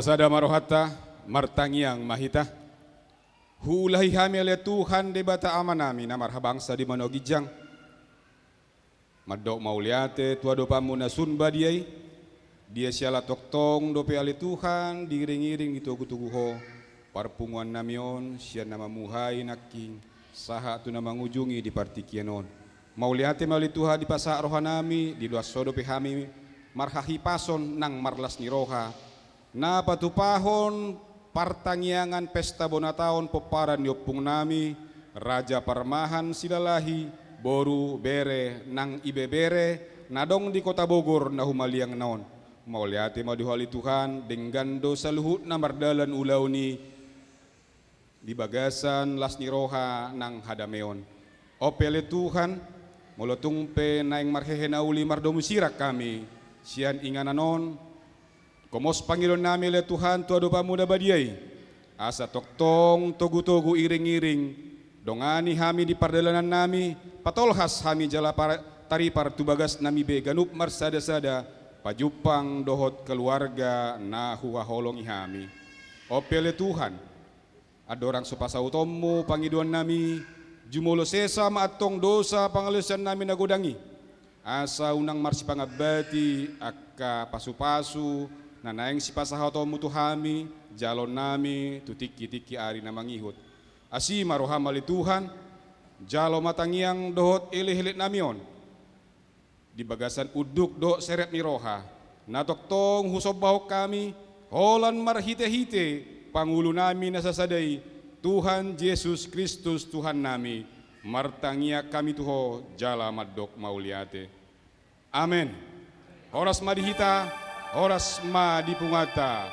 Sada ma rohanta, martangiang ma hita. Huulahi hami ale Tuhan Debata Amanami na marhabangsa di banua ginjang. Mandok mauliate tu adopanmu na sun badia i, dia siala tongtong dope ale Tuhan diiring-iring ditogu-togu Ho parpunguannami on sian na mamuhai nangkin sahat tu na mangujungi di partingkian on. Mauliate ma ale Tuhan dipasahat rohanami, diloas Ho dope hami marhahipason nang marlas ni roha, na patupahon partangiangan pesta bona taon pomparan ni ompungnami, Raja Parmahan Silalahi, boru, bere nang ibebere, na adong di Kota Bogor na humaliangna on. Mauliate ma di Ho ale Tuhan, denggan do saluhutna mardalan ulaon i di bagasan las ni roha nang hadameon. On pe ale Tuhan, molo tung pe naeng marhehe na uli mardomu sirang hami sian inganan on, gomos pangidoannami ale Tuhan tu adopanmu na badia i, asa tongtong togu-togu iring-iring dongani hami di pardalanannami, patolhas hami jala par-, taripar tu bagasnami be ganup marsada-sada pajumpang dohot keluarga na huhaholongi hami. On pe ale Tuhan, andorang so pasautonmu pangidoannami, jumolo sesa ma antong dosa pangalaosionnami na godang i, asa unang marsipangambati angka pasu-pasu na naeng sipasahatonmu tu hami, jaloonnami tu tingki-tingki ari na mangihut. Asi ma roham ale Tuhan, jalo ma tangiang dohot elek-eleknami on di bagasan unduk dohot serep ni roha, na tongtong husombahon hami holan marhite-hite Pangulunami na sasada i, Tuhan Jesus Kristus Tuhannami. Martangiang hami tu Ho jala mandok mauliate. Amen. Horas ma di hita, horas ma di punguanta.